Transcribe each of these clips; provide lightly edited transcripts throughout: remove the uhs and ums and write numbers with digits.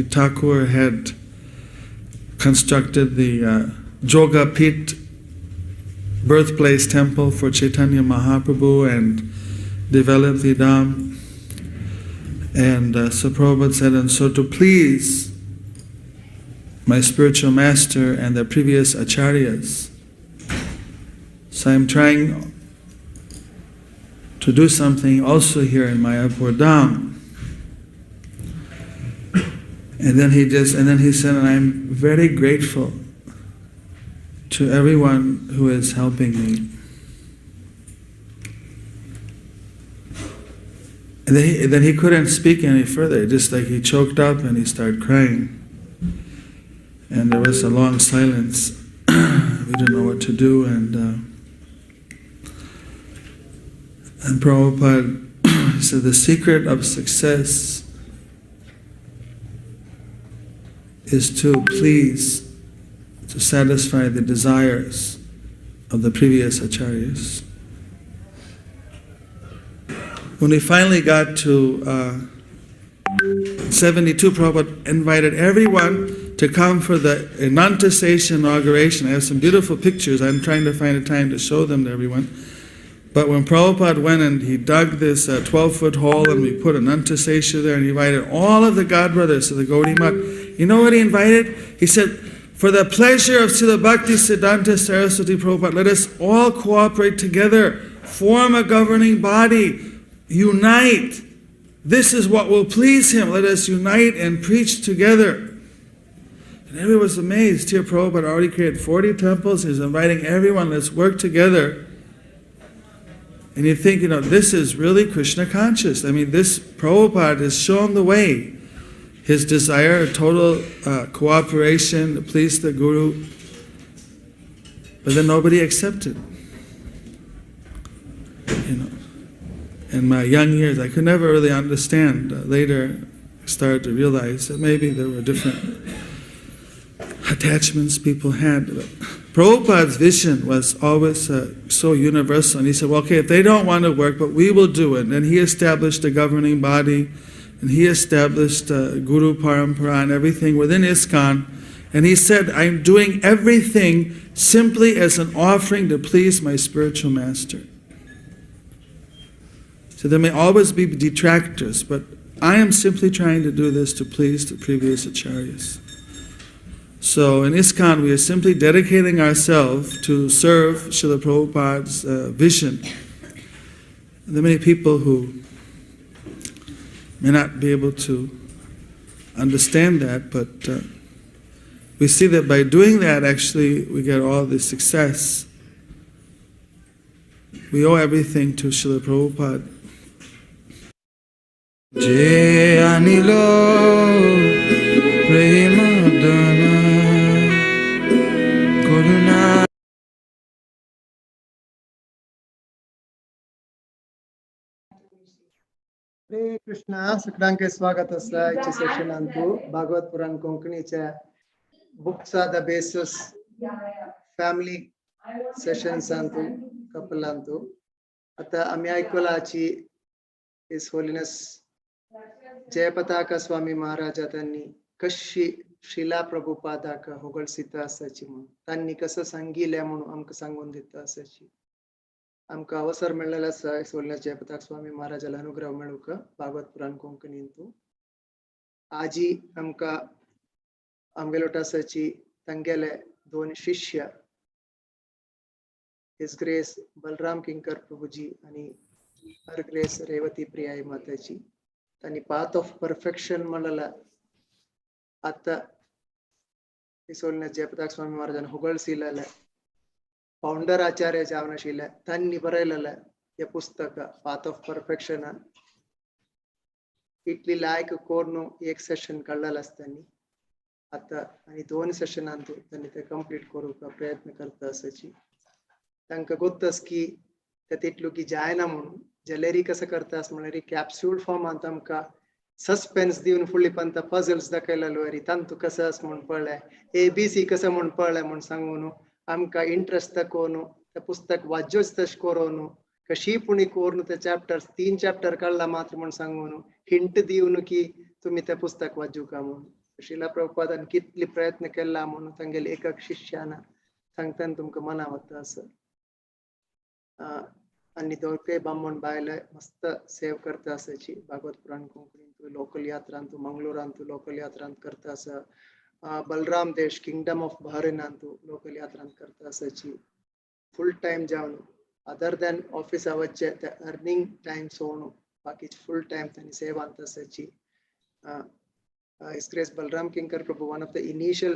Thakur had constructed the Jogapit birthplace temple for Chaitanya Mahaprabhu and developed the Dham. And so Prabhupada said, and so to please my spiritual master and the previous acharyas, so I'm trying to do something also here in Mayapur Dham. And then he said, and I'm very grateful to everyone who is helping me. And then he couldn't speak any further. Just like he choked up and he started crying. And there was a long silence. We didn't know what to do. And Prabhupada said, the secret of success is to please, to satisfy the desires of the previous acharyas. When we finally got to 72, Prabhupada invited everyone to come for the Anantasesha inauguration. I have some beautiful pictures. I'm trying to find a time to show them to everyone. But when Prabhupada went and he dug this 12-foot hole and we put Anantasesha there and he invited all of the godbrothers to the Gaudiya Math. You know what he invited? He said, for the pleasure of Srila Bhakti Siddhanta Saraswati Prabhupada, let us all cooperate together, form a governing body, unite. This is what will please him. Let us unite and preach together. And everyone was amazed. Here Prabhupada already created 40 temples. He's inviting everyone, let's work together. And you think, you know, this is really Krishna conscious. I mean, this Prabhupada has shown the way. His desire, total cooperation, to please the Guru. But then nobody accepted. You know, in my young years, I could never really understand. Later, I started to realize that maybe there were different attachments people had. But Prabhupada's vision was always so universal. And he said, well, okay, if they don't want to work, but we will do it. And he established a governing body, and he established Guru Parampara and everything within ISKCON. And he said, I'm doing everything simply as an offering to please my spiritual master. So there may always be detractors, but I am simply trying to do this to please the previous acharyas. So in ISKCON, we are simply dedicating ourselves to serve Srila Prabhupada's vision. And there are many people who may not be able to understand that, but we see that by doing that, actually, we get all the success. We owe everything to Srila Prabhupada. Je anilo premadana karuna. Hare Krishna, सगळ्यांक स्वागत आसा आयच्या सेशनांतू भागवत पुराण कोंकणीच्या Buxa the basis family सेशन्सांतू कपलांतू. आता आमी आयकलाची his holiness Jayapataka Swami महाराजा त्यांनी कशी शिला प्रभुपादाक होगळसिता आसाची म्हणून तांणी कसं सांगितलं म्हणून आमकां सांगून दिता आसाची. आमकां अवसर मेळ्ळेलो आसा his holiness Jayapataka स्वामी महाराजाला अनुग्रह मेळूंक भागवत पुराण कोंकणींतू. आजी आमकां आमगेलोट आसाची तांगेले दोन शिष्य his grace Balram किंकर प्रभुजी आणि हर ग्रेस रेवती प्रियाई माताजी. त्यांनी पाथ ऑफ परफेक्शन म्हणला आता his holiness Jayapataka स्वामी महाराजान होगळसिलेले फाउंडर आचार्य जावन त्यांनी बरयलेले हे पुस्तक पाथ ऑफ परफेक्शन इटली लायक कोर्नु एक सेशन काडलेलं आसता आता आणि दोन सेशनांतू त्यांनी ते कंप्लीट करूंक प्रयत्न करता आसाची. तांकां गोत्तस की ते तितलो की जायना म्हणून जलेरी कसं करतास म्हणल्यार कॅप्सूल फॉर्मांत आमकां सस्पेन्स दिवन फुडली पंत पझल्स दाखयलेलो अरे तांतू कसं आस म्हूण पळय ए बी सी कसं म्हूण पळय म्हूण सांगून आमकां इंट्रस्ट दाखोवन ते पुस्तक वाज्योच तशें करून कशी पुणी करून ते चॅप्टर्स 3 चॅप्टर काडला मात्र म्हूण सांगून हिंट दिवन की तुमी ते पुस्तक वाचूका म्हणून. श्रीला प्रभुपादान कितले प्रयत्न केला म्हणून तांगेले एक एक शिष्यान सांगताना तुमकां मना वता असं. आनी दोळके बामण बायले मस्त सेव करता आसाची भागवत पुराण कोंकणींतू लोकल यात्रांतू मंगळूरांतू लोकल यात्रांत करता आसा. बलराम देश किंगडम ऑफ बहरीनांतू लोकल यात्रांत करता आसाची. फुल टायम जावन अदर दॅन ऑफिस आवरचे ते अर्निंग टायम सोडून बाकीचे फुल टायम तांणी सेवांत आसाची. His Grace Balram Kinkar Prabhu, one of the initial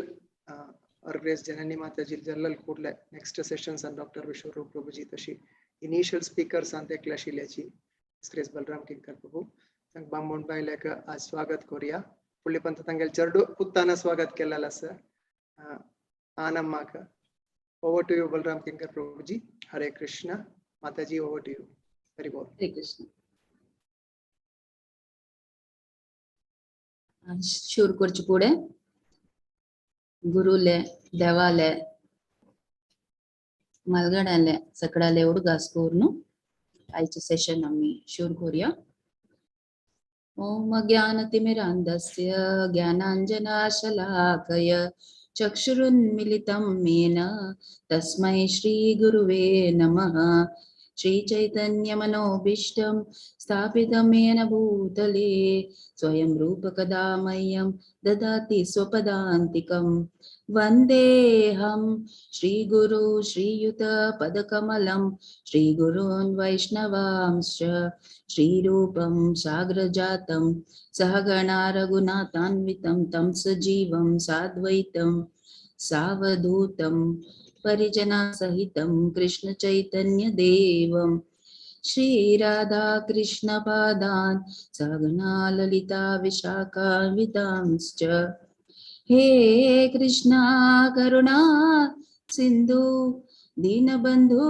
Her Grace Janani Mataji जल्लल कुडले next sessions and Dr. Vishwarup Prabhuji तशी इनिशियल स्पीकर्स आनी एकल्या आशिल्ल्याची His Grace Balram Kinkar Prabhu. तांकां बामण बायल्याक आज स्वागत करूया. फुडले पंत तांगेले चेडू पुत्ताना स्वागत केलेलें आसा आनम्माक. Over to you, Balram Kinkar Prabhuji. Hare Krishna. Mataji, over to you. Hari Bol. Hare Krishna. सुरू करचे फुडें गुरुले देवाले मालगड्याले सकडाले उडगास करून आयचे सेशन आमी सुरू करूया. ओम ज्ञानतिमिरान्धस्य ज्ञानाञ्जनाशलाकय चक्षुरुन्मिलितं येन तस्मै श्रीगुरुवे नमः. श्रीचैतन्यमनोभीष्टं स्थापितं येन भूतले स्वयं रूपकदा मह्यं ददाति स्वपदान्तिकं. वन्देऽहं श्रीगुरु श्रीयुतपदकमलं श्रीगुरून् वैष्णवांश्च श्रीरूपं साग्रजातं सहगणा रघुनाथान्वितं तं सजीवं साद्वैतं सावधूतं परिजनासहितं कृष्ण चैतन्य देवं. श्री राधा कृष्ण पादान् सहगणा ललिता विशाखान्वितांश्च. हे कृष्णा करुणा सिंधु दीनबंधु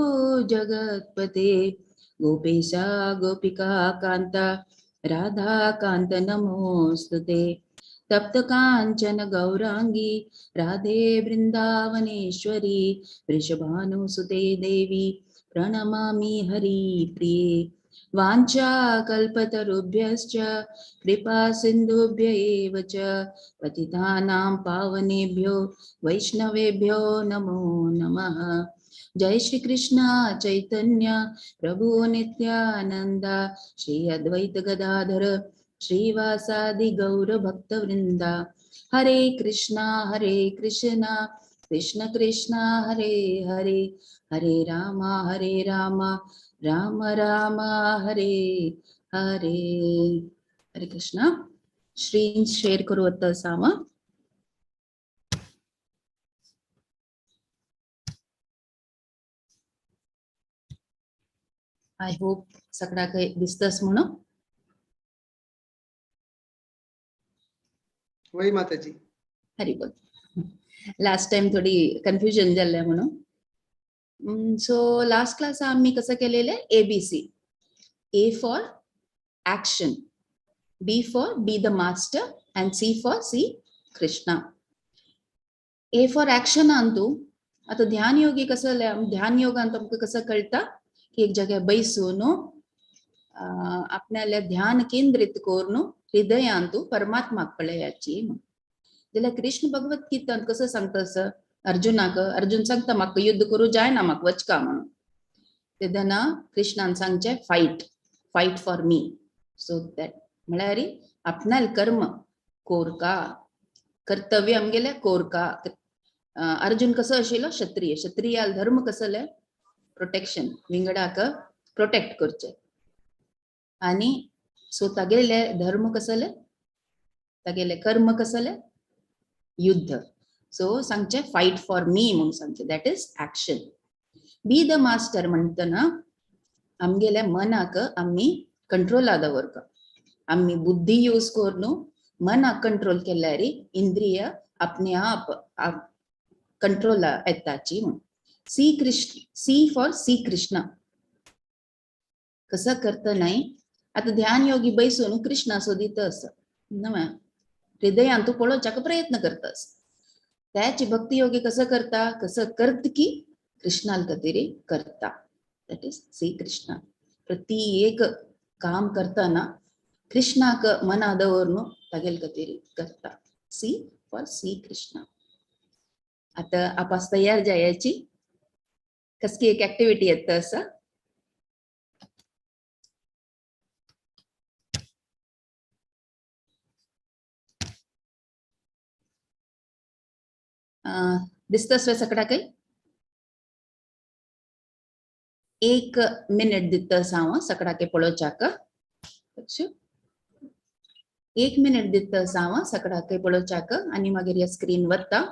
जगत्पते गोपेशा गोपिका कांता राधा कांत नमोस्तुते. तप्त कांचन गौरांगी राधे वृंदावनेश्वरी वृषभानुसुते देवी प्रणमामि हरिप्रिये. वाञ्छा कल्पतरुभ्यश्च कृपा सिन्धुभ्य एव च पतितानां पावनेभ्यो वैष्णवेभ्यो नमो नमः. जय श्री कृष्ण चैतन्य प्रभु नित्यानंद श्री अद्वैत गदाधर श्रीवासादि गौर भक्तवृंद. हरे कृष्णा कृष्ण कृष्ण हरे हरे हरे राम राम राम हरे हरे. हरे कृष्णा. श्री शेअर करू आता सामा. I hope सगळा काही दिसतस म्हणून. वय माताजी. हरी बोल. लास्ट टाइम थोडी कन्फ्युजन झालं म्हणून. सो लास्ट क्लास आम्ही कसं केलेलं? ABC. A for action, B for be the master and C for see Krishna. A for action Antu आता ध्यान योगी कसं ध्यान योग अंत आमकां कसं कळटा की एक जाग्यार बैसून आपल्याला ध्यान केंद्रित करून हृदयांतू परमात्माक पळयाची. जाल्यार कृष्ण भगवत गीतांत कसं सांगता असं अर्जुनाक, अर्जुन सांगता म्हाका युद्ध करू जायना म्हाका वचका म्हणून. तेन्ना कृष्णान सांगचें fight, fight for me. So that म्हळ्यार आपणाल कर्म कोरका, कर्तव्य आमगेलें कोरका. अर्जुन कसो आशिल्लो क्षत्रिय, क्षत्रियाल धर्म कसले प्रोटेक्शन, विंगडाक प्रोटेक्ट करचें. आनी सो तागेले धर्म कसले, तागेले कर्म कसले युद्ध. सो सांगचें फायट फॉर मी म्हणून सांगचें, that is action. Be the master म्हणटना आमगेल्या मनाक आमी कंट्रोला दवरता. आमी बुद्धी यूज करून मनाक कंट्रोल केल्यार इंद्रिय आपणे आप कंट्रोला येताची म्हणून. See Krishna, C for see Krishna. कसं करता नाही आता ध्यान योगी बैसून कृष्णा सोदीत असं नव्या हृदयान तू पळोवच्याक प्रयत्न करतास. त्याची भक्ती योगी कसं करता, कसं करत की कृष्णाल कतिरी करता. That is C Krishna. प्रति एक काम करताना कृष्णाक मना दवरून तागेल कतिरी करता. C for see Krishna. आता आपास तयार जायाची कसली एक ऍक्टिव्हिटी येत असं. दिसतस सगळा काही? एक मिनिट दितस हांव सगळ्याके पळोवच्याक. एक मिनिट दितस हांव सगळ्याके पळोवच्याक आनी मागीर ह्या स्क्रीन वता.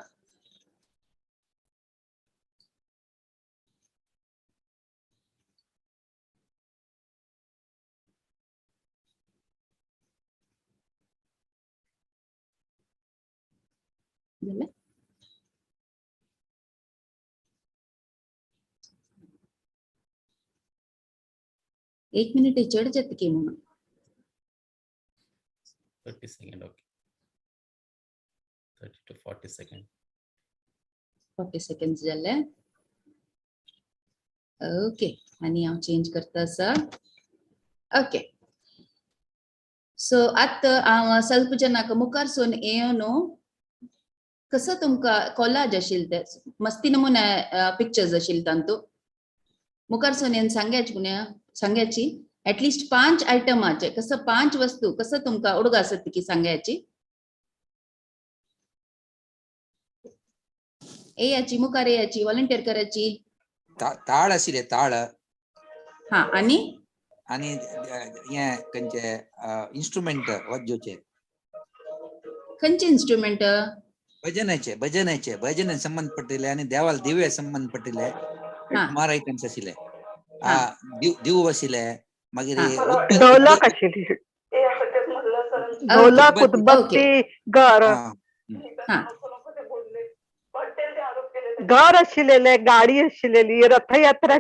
जालें? एक मिनिट चड जाता की म्हणून. 30 second, okay. 30 to 40 second. 40 second जाले. ओके, आनी हांव चेंज करता आसा. ओके, सो आतां हांव स्वल्प जनाक मुखार सून येवन कसो तुमकां कोलाज आशिल्लें तें मस्ती नमुने पिक्चर्स आशिल्ले तांतू मुखार सून येवन सांगायचे पुण्या सांगायची एटलिस्ट 5 आयटमाचे कसं 5 वस्तू कसं तुमकां उडगा आसत की सांगायची. येयाची मुखार येयाची व्हॉलंटियर करायची. ताळ आशिल्ले ताळ. हा, आणि आनी हे खंयचे इन्स्ट्रुमेंट वाद्योचे. खंयचे इन्स्ट्रुमेंट? भजनाचे भजनाचे भजन संबंद पडिल्ले आनी देवाल दिव्य संबंद पडिल्ले सुमार आयटम्स आशिल्ले. दिव आशिल्ले, मागीर ढोलक आशिल्ली, ढोलक, उदबत्ती, घर घर आशिल्लेले, गाडी आशिल्लेली, रथयात्रा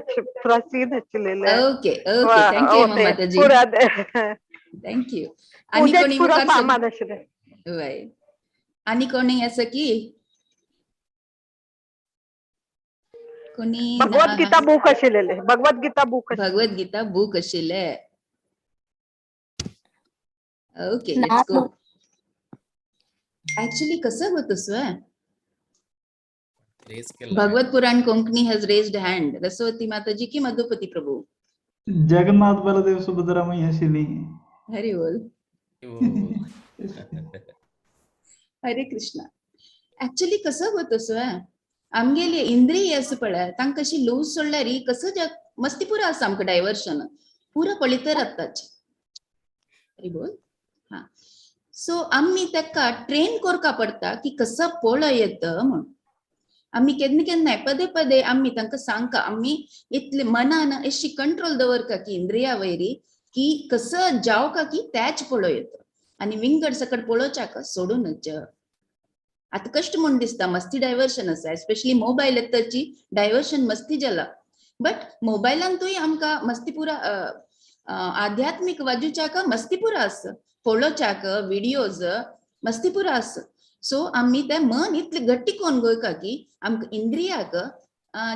सीन आशिल्लेले. ओके ओके, thank you माताजी, thank you. आनी कोणी पुरा सामान आशिल्लें. आनी कोणी आसा की कोणी? भगवद्गीता बुक आशिल्लेले, भगवद्गीता बुक, भगवद्गीता बुक आशिल्ले. Okay, let's go. Actually कसं होत स्व Bhagavat Puran Konkani has raised hand. Rasavati Mataji की मधुपती प्रभु? जगन्नाथ बलदेव सुभद्रा मैया आशिल्ली. हरी बोल. हरे कृष्णा. ऍक्च्युली कसं होत स्व आमगेले इंद्रिय आसा पळय तांकां अशी लूज सोडल्यार कसं जग मस्ती पुरा आसा आमकां डायवर्शन पुरा पळयत रावताच. हरी बोल. हा, सो आमी ताका ट्रेन करका पडटा की कसं पळय येत म्हणून. आमी केन्ना केन्नाय पदे पदे आमी तांकां सांगका, आमी इतले मनान अशी कंट्रोल दवरका की इंद्रिया वयरी की कसं जावका की त्याच पळय येत आनी विंगड सकट पळोवच्याक सोडूनच. आतां कश्ट म्हूण दिसता मस्ती डायवर्शन आसा, एस्पेशली मोबायल येताची डायवर्शन मस्ती जाला. बट मोबायलांतूय आमकां मस्ती पुरा आध्यात्मीक बाजूच्याक मस्ती पुरा आसा, पळोवच्याक विडियोज मस्ती पुरा आसा. सो आमी ते मन इतले गट्टी कोन गोयका की आमकां इंद्रियाक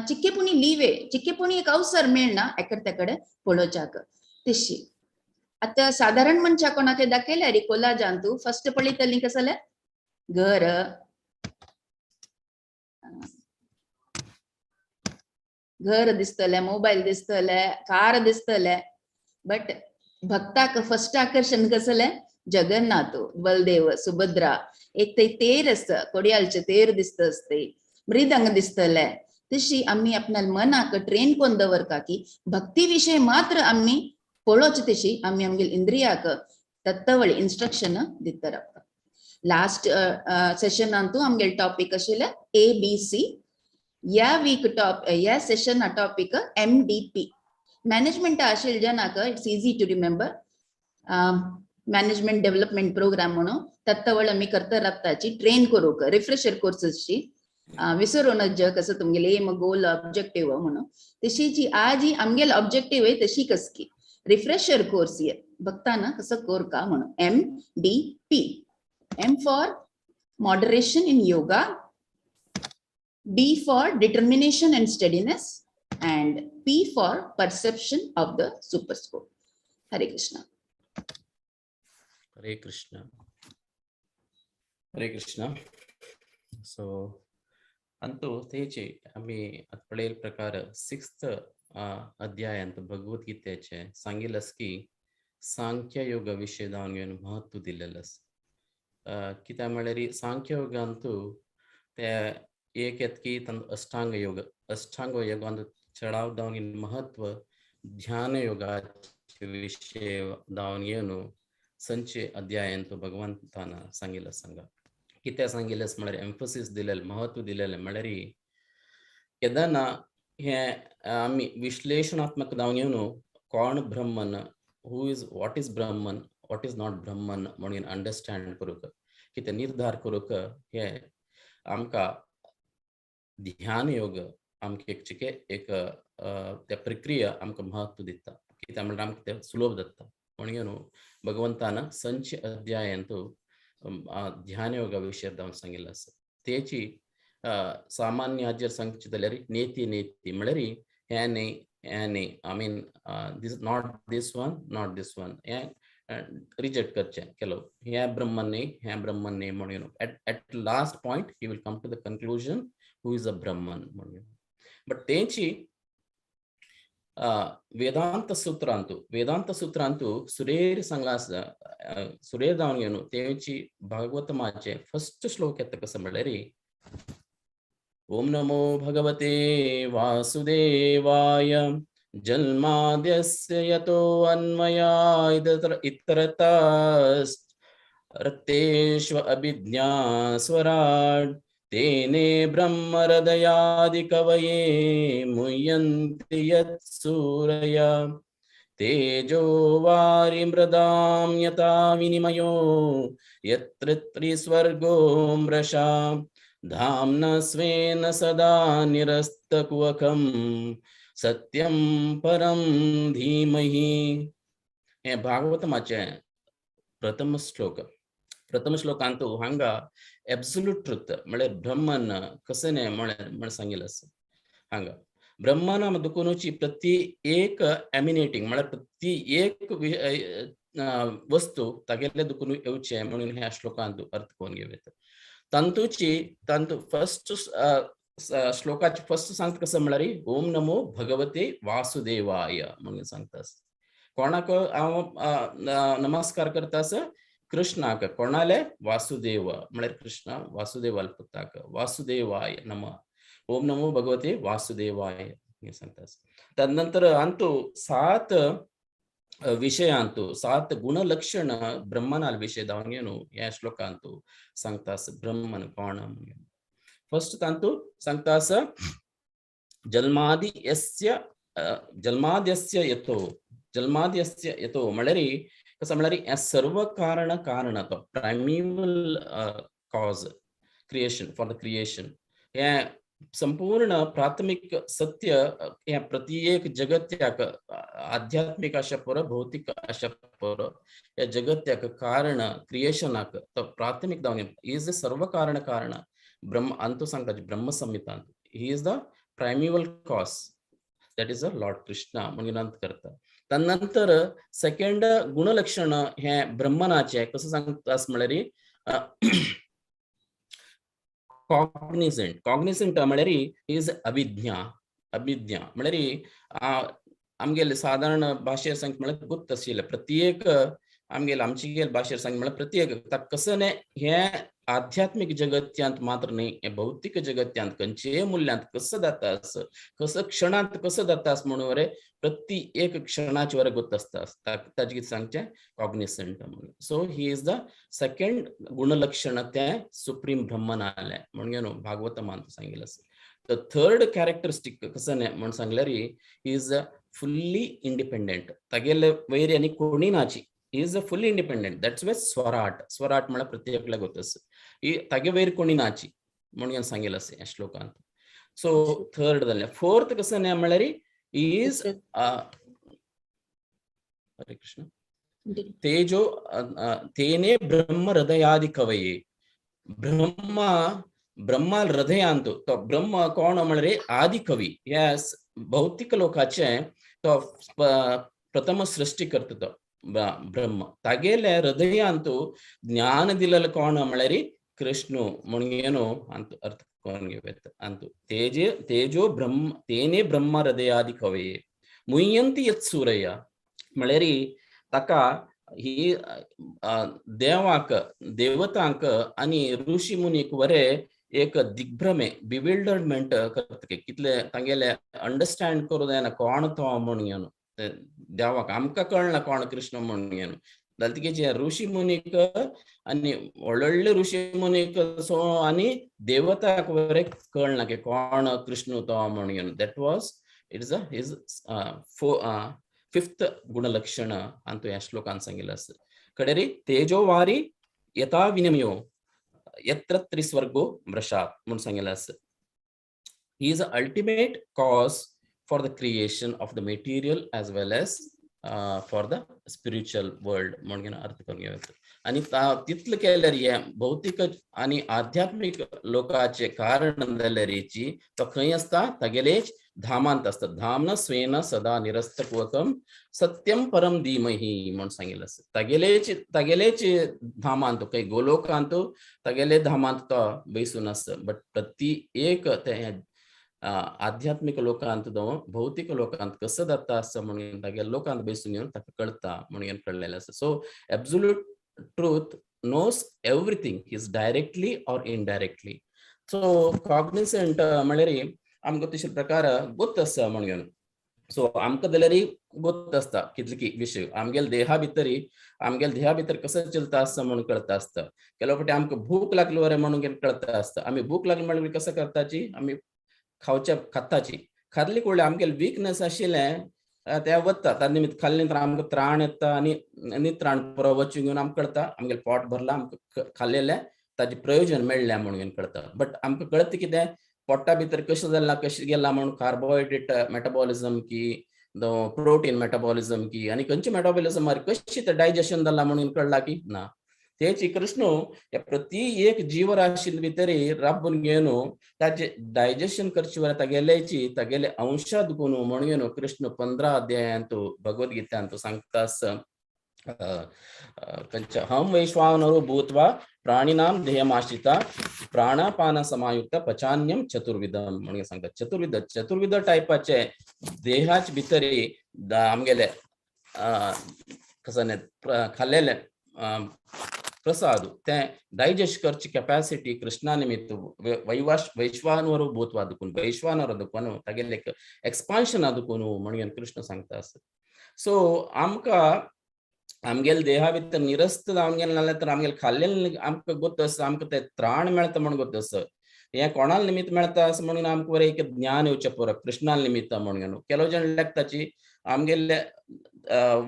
चिक्केपुणी लिवे चिक्केपुणी एक अवसर मेळना एकर तेकडे पळोवच्याक. तशी आतां सादारण मनशा कोणाक दाखयल्यार कोलाजान तूं फर्स्ट पळयतली कसं जाल्यार घर, घर दिसतलें, मोबायल दिसतलें, कार दिसतलें. बट भक्ताक फर्स्ट आकर्शण कसलें? जगन्नाथ, बलदेव, सुभद्रा. एक ते तेर आसता, कोडयालचे तेर दिसता असते, मृदंग दिसतले. तशी आमी आपल्या मनाक ट्रेन कोन दवरका की भक्ती विशय मात्र आमी पळोवचे, तशी आमी आमगेले इंद्रियाक तत्वळी इन्स्ट्रक्शन दिता रावता. लास्ट सेशनांतू आमगेले टॉपीक आशिल्ले ABC. या वीक टॉप या सेशना टॉपीक MDP. Management आशिल्ले जनाक it's easy to remember. Management development programme म्हणून तत्वळ आमी करता रावताची ट्रेन करूंक रिफ्रेशर कोर्सेसची विसरूनच ज कसं तुमगेले एम गोल ऑब्जेक्टिव्ह म्हणून. तशी जी आज ही आमगेले ऑब्जेक्टिव्ह आहे तशी कसकी रिफ्रेशर कोर्स ये बघताना कसं कोर का म्हणून. MDP. M for moderation in yoga, D for determination and steadiness, and P for perception of the superscope. Hare Krishna. Hare Krishna. Hare Krishna. So अंतु तेची आमी आतां पळयले प्रकार सिक्स्थ अध्यायांत भगवद्गीतेचे सांगिल्लें की सांख्य योग विशय जावन घेवन महत्व दिलेलें आसा. कित्याक म्हळ्यार सांख्य योगांतु ते एक येता की तांचो अष्टांग योग. अष्टांग योगांत चडाव जावन महत्व ध्यान योगाचे विशय जावन घेवन संचे अध्यायांत भगवंतान सांगिल्लें. सांगा कित्याक सांगिल्लें म्हळ्यार एम्फसिस दिलेलें, महत्व दिलेलें म्हळ्यार केन्ना हें आमी विश्लेशणात्मक जावन घेवन कोण ब्रह्मन, who is, what is Brahman, what is not Brahman म्हणून अंडरस्टँड करूंक, कितें निर्धार करूंक, हे आमकां ध्यान योग आमकां एक चिके एक त्या प्रक्रिया आमकां महत्व दिता. कित्याक म्हणल्यार आमकां तें सुलभ जाता म्हणून न्हू भगवंतान संच अध्यायांतु ध्यान योगा विशय जावन सांगिल्लें आसा. तेची सामान्य हाजेर सांगचें जाल्यार नेती नेती म्हळ्यार हें न्ही, हें न्ही, I mean, this not, this one not, this one, हें रिजेक्ट करचें केलो, हें ब्रह्मन न्ही, हें ब्रह्मन न्ही म्हणून at last point he will come to the conclusion who is a Brahman म्हणून. बट तेंची वेदांत सूत्रांतु, वेदांत सूत्रांतु सुरेर सांगलां आसा. सुरेर जावन घेवन तेंची भागवतमाचे फर्स्ट श्लोक येता. कसो म्हळ्यार ओम नमो भगवते वासुदेवाय जन्माद्यस्य यतो अन्वया इतरतस् रतेष्व अभिज्ञा स्वराट् तेने ब्रह्महृदयादिकवये मुह्यन्ति यत्सूरय तेजो वारिमृदां यथा विनिमयो यत्र त्रिस्वर्गो मृषा धाम्ना स्वेन सदा निरस्तकुहकं सत्यं परं धीमहि. हे भागवतमाचें प्रथम श्लोक. प्रथम श्लोकांत हांगा एब्सोल्यूट ट्रुथ म्हळ्यार ब्रह्मन कशें न्हय म्हळ्यार म्हण सांगिल्लें आसा. हांगा ब्रह्मना दुकुनूची प्रति एक एमिनेटिंग म्हळ्यार प्रति एक वस्तू तागेले दुखून येवचें म्हणून ह्या श्लोकांत अर्थ करून घेवं येता. तांतूची तांतू फर्स्ट श्लोकाची फर्स्ट सांगता कसं म्हळ्यार ओम नमो भगवते वासुदेवाय म्हणून सांगता. कोणाक हांव नमस्कार करता आसा? कृष्णाक. कोणाले? वासुदेव म्हळ्यार कृष्ण वासुदेवाल पुताक. वासुदेवाय नम, ओम नमो भगवते वासुदेवाय हे सांगता. तदनंतर अंतु सात विषयांतु सात गुणलक्षण ब्रह्मनाल विषय जावन घेवन ह्या श्लोकांतु सांगता ब्रह्मन कोण. फर्स्ट तांतु सांगता आसा जन्मादि यस्य जन्माद्यस्य यतो, जन्माद्यस्य यतो म्हळ्यार कसं म्हळ्यार ह्या सर्व कारण कारण तो primeval cause creation for the creation. हे संपूर्ण प्राथमिक सत्य ह्या प्रत्येक जगत्याक, आध्यात्मिक आशा पुरो, भौतिक आशा पुरो, ह्या जगत्याक कारण क्रिएशनाक तो प्राथमिक जावन is the सर्व कारण कारण ब्रह्म अंतु सांगता ब्रह्म संहितांत. He is the primeval cause, that is a Lord Krishna म्हणून अंत करता. तदनंतर सेकंड गुणलक्षण हे ब्रह्मनाचे कसं सांगता म्हळ्यार कॉग्निझंट. कॉग्निझंट म्हळ्यार is अभिज्ञा. अभिज्ञा म्हळ्यार आमगेले साधारण भाशेर सांग म्हळ्यार गुप्त आशिल्लें प्रत्येक आमगेले आमचे भाशेर सांग म्हळ्यार प्रत्येक कसं न्ही हे आध्यात्मिक जगत्यांत मात्र न्ही, हे भौतिक जगत्यांत खंयचेय मूल्यांत कसं जाता असं कसं क्षणांत कसं जाता म्हणून रे प्रति एक क्षणाचे वर गुप्त आसता. ताजे कितें सांगचें कॉग्निसंट म्हणून. So he is the second गुणलक्षण तें सुप्रीम ब्रह्मन आलें म्हणून न्हू भागवतमान सांगिल्लें आसा. The third characteristic कसं न्ही म्हणून सांगल्यार is fully independent. तागेले वयर आनी कोणी नाची. Is a fully independent, that's why Swarat. Swarat म्हळ्यार प्रत्येकल्या गोत आसा ही तागे वयर कोणी नाची म्हणून सांगिल्लें आसा ह्या श्लोकांत. सो थर्ड जालें. फोर्थ कसं न्ही म्हळ्यार is Hare Krishna तेजो तेने ब्रह्म हृदयादि कवये. ब्रह्म ब्रह्मा हृदयांत तो ब्रह्म कोण म्हळ्यार आदि कवी. ह्या भौतिक लोकाचे तो प्रथम सृष्टी करता तो ब्रह्म. तागेले हृदयांतु ज्ञान दिलेले कोण म्हळ्यार कृष्ण म्हणून अंतु अर्थ करून घेवत अंतु तेजे तेजो ब्रह्म तेने ब्रह्म हृदयादि कवये मुह्यंती यत् सूरय म्हळ्यार ताका ही देवाक देवतांक आनी ऋषी मुनीक वरे एक दिग्भ्रमे बिविल्डरमेंट करता कितले तांगेले अंडरस्टँड करूं जायना कोण तो म्हणून देवाक आमकां कळना कोण कृष्ण म्हणून जाल्यार तिगे ऋषी मुनीक आनी व्हडले ऋषी मुनीक सो आनी देवताक वरे कळना की कोण कृष्ण तो म्हणून. That was it is a his fo fifth गुणलक्षण अंतु ह्या श्लोकान सांगिल्लें आसा. कडेरी तेजो वारी यथा विनिमयो यत्र त्रिस्वर्गो मृषा म्हणून सांगिल्लें आसा. He is the ultimate cause for the creation of the material as well as for the spiritual world म्हणून अर्थ करून घेवं. आनी तितलें केल्यार हें भौतीक आनी आध्यात्मीक लोकाचे कारण जाल्यारीची तो खंय आसता तागेलेच धामांत आसता. धाम्न स्वेन सदा निरस्तकुहकम सत्यम परम धीमहि म्हणून सांगिल्लें आसा. तागेलेच तागेलेच धामांत खंय गोलोकांत तागेले धामांत तो बैसून आसता. बट प्रति एक ते आध्यात्मीक लोकांत जावं भौतीक लोकांत कसो जाता आसा म्हणून तागेल्या लोकांत बैसून येवन ताका कळटा म्हणून कळ्ळेलें आसा. So absolute truth knows everything is directly or indirectly. So cognizant म्हळ्यार आमकां तशे प्रकार गोत आसा म्हणून. सो आमकां जाल्यार गोत आसता कितले की विशय आमगेले देहा भितरी आमगेले देहा भितर कसो चलता आसता म्हणून कळता आसता. ಕೆಲವು फावटी आमकां भूक लागली वरे म्हणून कळता आसता. आमी भूक लागली म्हणल्यार कसो करताची आमी खावच्या खाताची खाल्ली कळ्ळें आमगेले विकनस आशिल्लें ते वता त्या निमित्त खाल्ले नंतर आमकां त्राण येता आनी नित्राण पुरो वचून घेवन आमकां कळटा आमगेलें पोट भरलां आमकां खाल्लेलें ताजें प्रयोजन मेळ्ळें म्हणून कळटा. बट आमकां कळटा कितें पोटा भितर कशें जालां कशें गेलां म्हणून कार्बोहायड्रेट मेटाबॉलिझम की प्रोटीन मेटाबॉलिझम की आनी खंयचें मेटाबॉलिझम कशें तें डायजेशन जालां म्हणून कळ्ळां की ना. तेची कृष्ण ह्या प्रति एक जीवराशी भितर राबून घेवन ताजे डायजेशन करचे वर तागेल्याची तागेले अंशात गुण म्हणून कृष्ण 15 अध्यायांत भगवद्गीतांत सांगता. अहं वैश्वानरो भूत्वा प्राणिनां देहमाश्रिता प्राणापान समायुक्त पचान्यम चतुर्विधम म्हणून सांगता. चतुर्विध चतुर्विध टायपाचे देहाच भितरी आमगेले कसं खाल्लेले प्रसाद ते डायजेस्ट करची कॅपॅसिटी कृष्णा निमित्त वैवाश वैश्वानवर भूत्वा दुखून वैश्वानवर दुखून तागेले एक्सपान्शन दुखून म्हणून कृष्ण सांगता आसा. सो आमकां आमगेले देहा भितर निरस्त जावन गेलें नाल्यार तर आमगेले खाल्लें आमकां गोत आसा आमकां तें त्राण मेळटा म्हणून गोत आसा. हें कोणाल निमित्त मेळटा असो म्हणून आमकां बरें एक ज्ञान येवचें पुरो कृष्णा निमित्त म्हणून. ಕೆಲವು जण लेखताची आमगेले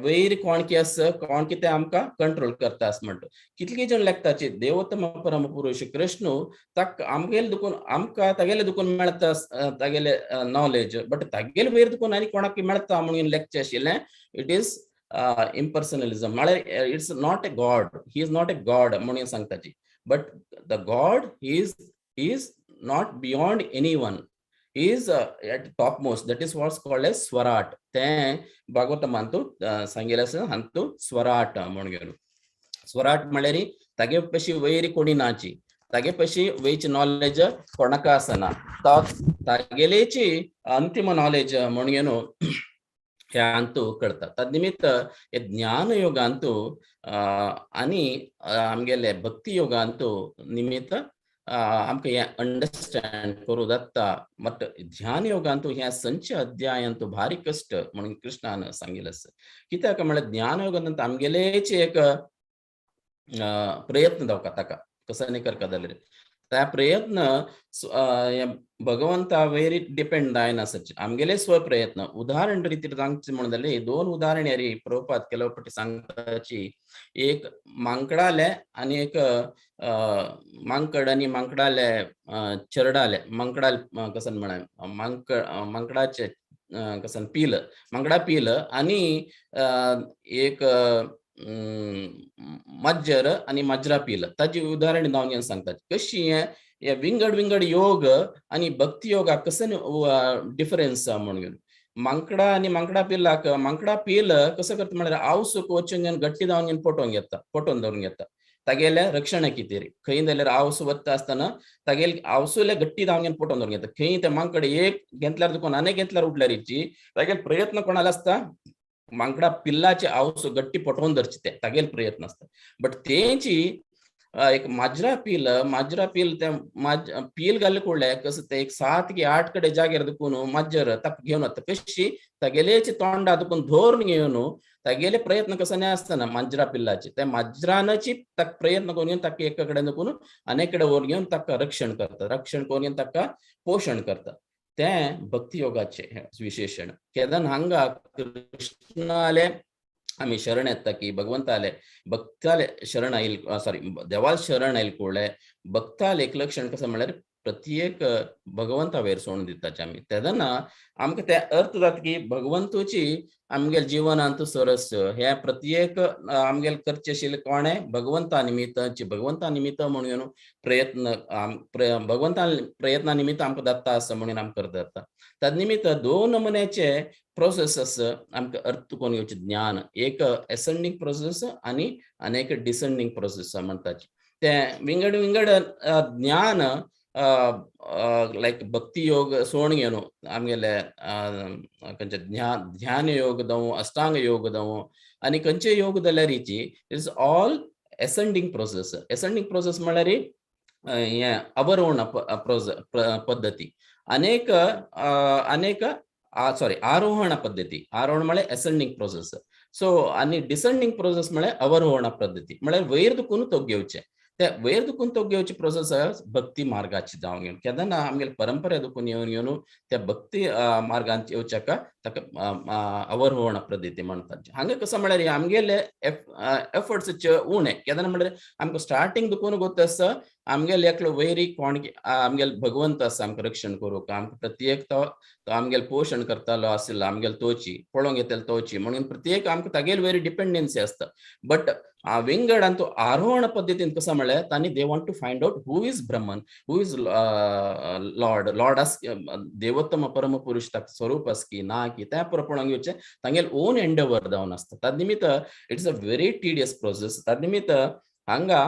वैर कोण की आसा कोण कितें आमकां कंट्रोल करता असो म्हणटा. कितले जण लेखताची देवोत्तम परम पुरुष कृष्ण ताका आमगेले दुखून आमकां तागेले दुखून मेळटा तागेले नॉलेज बट तागेले वयर दुखून आनी कोणाक मेळटा म्हणून लेखचें आशिल्लें. It is इम्पर्सनलिझम म्हळ्यार it's not a god, he is not a god म्हणून सांगताची. But the god is not beyond any one, is at top most, that is what's called as Swarat. तें भागवतमांतू सांगिल्लें आसा हांतू स्वराट म्हणून घेवन. स्वराट म्हळ्यार तागे पशी वयर कोणी नाची तागे पशी वयची नॉलेज कोणाक आसना तागेलेची अंतिम नॉलेज म्हणून घेवन ह्या अंतू कळटा. तद निमित्त हे ज्ञान योगांतू आनी आमगेले भक्ती योगांतू निमित्त आमकां हें अंडरस्टँड करूं जाता. बट ध्यान योगांतू ह्या संच अध्यायांतू भारी कश्ट म्हणून कृष्णान सांगिल्लें आसा. कित्याक म्हळ्यार ज्ञान योगांत आमगेलेच एक प्रयत्न जावका ताका कसो न्ही करता जाल्यार त्या प्रयत्न भगवंता वयर डिपेंड जायना सच आमगेले स्वप्रयत्न. उदाहरण रितीर सांगचें म्हणून जाल्यार दोन उदाहरण रे प्रभुपाद केलो फावटी सांगताची. एक मांकडाले आनी एक मांकड आनी मांकडाले चेरडाले मांकडाल कसं म्हळ्यार मांकड मांकडाचे कसं पील मांकडा पील आनी एक मज्जर आनी माजरा पील ताजी उदाहरण जावन घेवन सांगतात कशी हे विंगड विंगड योग आनी भक्ती योगा कसं डिफरन्स म्हणून घेवन. मांकडा आनी मांकडा पिलाक मांकडा पील कसं करता म्हळ्यार आवसूक वचून घेवन गट्टी जावन घेवन पोटोवन घेता पोटोवन धरून घेता. तागेले रक्षण कितें खंय जाल्यार आवस वता आसतना तागेले आवसुले गट्टी धांवन घेवन पोटोवन दवरून घेता. खंय ते मांकड एक घेतल्यार दुकोन आनी घेतल्यार उठल्यारीची तागेले प्रयत्न कोणाले आसता मांकडा पिल्लाचे आवस गट्टी पटोवन धरचे ते तागेले प्रयत्न आसता. बट तेंची एक माजरा पील ते पील घाल कोडले कसं ते एक 7 की 8 कडे जागेर दुखून माजर ताका घेवन वता कशी तागेलेच तोंडा दुखून धरून घेवन तागेले प्रयत्न कसो न्हय आसतना माजरा पिल्लाचे त्या माजरानाची ताका प्रयत्न करून घेवन ताका एका कडेन दुखून आनी कडेन व्हरून घेवन ताका रक्षण करता, रक्षण करून घेवन ताका पोशण करता. तें भक्ती योगाचें विशेषण. केदन हांगा कृष्णाले आमी शरण येता की भगवंताले भक्ताले शरण आयल सॉरी देवाल शरण आयल कोळे भक्ताले एक लक्षण कसं म्हणल्यार प्रत्येक भगवंता वयर सोडून दिताचे आमी. तेन्ना आमकां ते अर्थ जाता की भगवंतूची आमगेले जिवनांत सरस हे प्रत्येक आमगेले करचे आशिल्ले कोणे भगवंता निमित्ताची भगवंता निमित्त म्हणून प्रयत्न भगवंता प्रयत्ना निमित्त आमकां दत्ता आसा म्हणून आमकां करता जाता. तद निमित्त दोन नमुन्याचे प्रोसेस आसा आमकां अर्थ करून घेवचें ज्ञान, एक एसेंडींग प्रोसेस आनी एक डिसेंडींग प्रोसेस म्हणटाचे. तें विंगड विंगड ज्ञान लायक भक्ती योग सोण घेवन आमगेले खंयचे ध्यान योग जावं अष्टांग योग जावं आनी खंयचे योग जाल्यारीची it's all ascending process. Ascending process म्हणल्यार हें अवरोहण पद्दती अनेक अनेक सॉरी आरोहण पद्दती. आरोहण म्हळ्यार एसेंडींग प्रोसेस. सो आनी डिसेंडींग प्रोसेस म्हळ्यार अवरोहण पद्दती म्हळ्यार वयर दुखून तो घेवचें. त्या वयर दुखून तो घेवची प्रोसेस भक्ती मार्गाची जावन घेवन केन्ना आमगेले परंपरे दुखून येवन घेवन त्या भक्ती मार्गान येवच्याका ताका अवरोहण पद्दती म्हणटात. हांगा कसं म्हळ्यार आमगेले एफर्ट्स उणे केन्ना म्हळ्यार आमकां स्टार्टींग दुखून गोत आसा आमगेले एकलो वैरी कोण आमगेले भगवंत आसा आमकां रक्षण करूंक आमकां प्रत्येक तो आमगेले पोशण करतालो आशिल्लो आमगेले तोची पळोवंक येतलो तोची म्हणून प्रत्येक आमकां तागेले वयर डिपेंडन्सी आसता. बट विंगड आनी तो आरोहण पद्दतीन कसं म्हळ्यार तांणी they want to find out who is Brahman, who is lord, lord आस देवोत्तम परमपुरुष ताका स्वरूप आस की ना की त्या पळोवंक घेवचें तांगेले ओन एंडेवर जावन आसता. तद निमित्त it's a very tedious process. तद निमित्त हांगा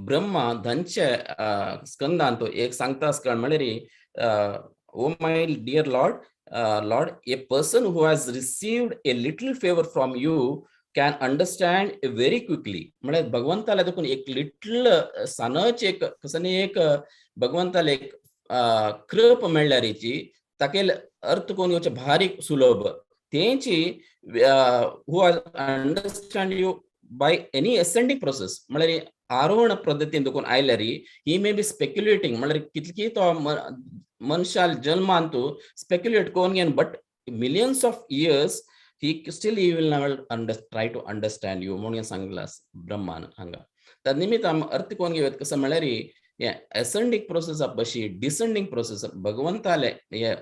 ब्रह्मा धनचे स्कंदान तो एक सांगता स्कंद म्हळ्यार O my dear lord, lord, a person who has received a little favour from you can understand very quickly. म्हळ्यार भगवंताला देखून एक लिटल सानच एक कसं न्ही एक भगवंताला एक कृप मेळ्ळ्यारीची ताकेल अर्थ करून घेवचें भारी सुलभ तेंची who understand you by any ascending process म्हळ्यार आरोहण पद्दतीन देखून आयल्यारी ही मे बी स्पेक्युलेटींग म्हळ्यार कितकी तो मनशाल जल्मान तूं स्पेक्युलेट करून घेवन but millions of years he still he will never try to understand you म्हणून सांगला ब्रह्मान हांगा. तद निमित्त आम अर्थ करून घेवत कसं म्हळ्यार हे एसेंडींग प्रोसेस बशी डिसेंडींग प्रोसेस भगवंताले हे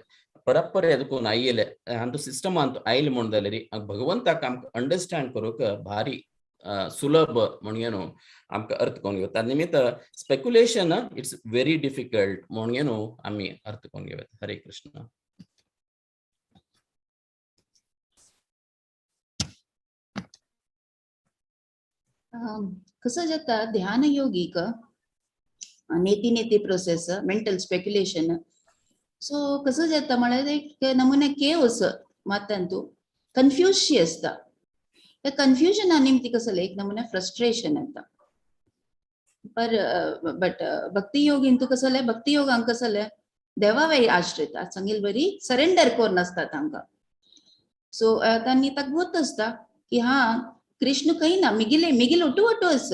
परंपरे देखून आयिल्ले हांतू सिस्टमांत आयले म्हूण जाल्यार भगवंताक आमकां अंडरस्टँड करूंक भारी सुलभ म्हणून आमकां अर्थ करून घेवता. तद निमित्त स्पेक्युलेशन it's very difficult म्हणून आमी अर्थ करून घेवत. हरे कृष्ण. कसं जाता ध्यान योगीक नेती नेती प्रोसेस मेंटल स्पेक्युलेशन सो कसं जाता म्हळ्यार एक नमुने केवस मातांतू कन्फ्यूज आसता. त्या कन्फ्युजना निमती कसं एक नमुने फ्रस्ट्रेशन येता. पर बट भक्ती योग इंतू कसं जालें भक्ती योगांक कसं जालें देवा वयर आश्रित सांगील बरी सरेंडर करून आसता तांकां. सो तांणी ताका गोत आसता की हा कृष्ण खंय ना मिगिले मिगिल ಒಟ್ಟು ಒಟ್ಟು आस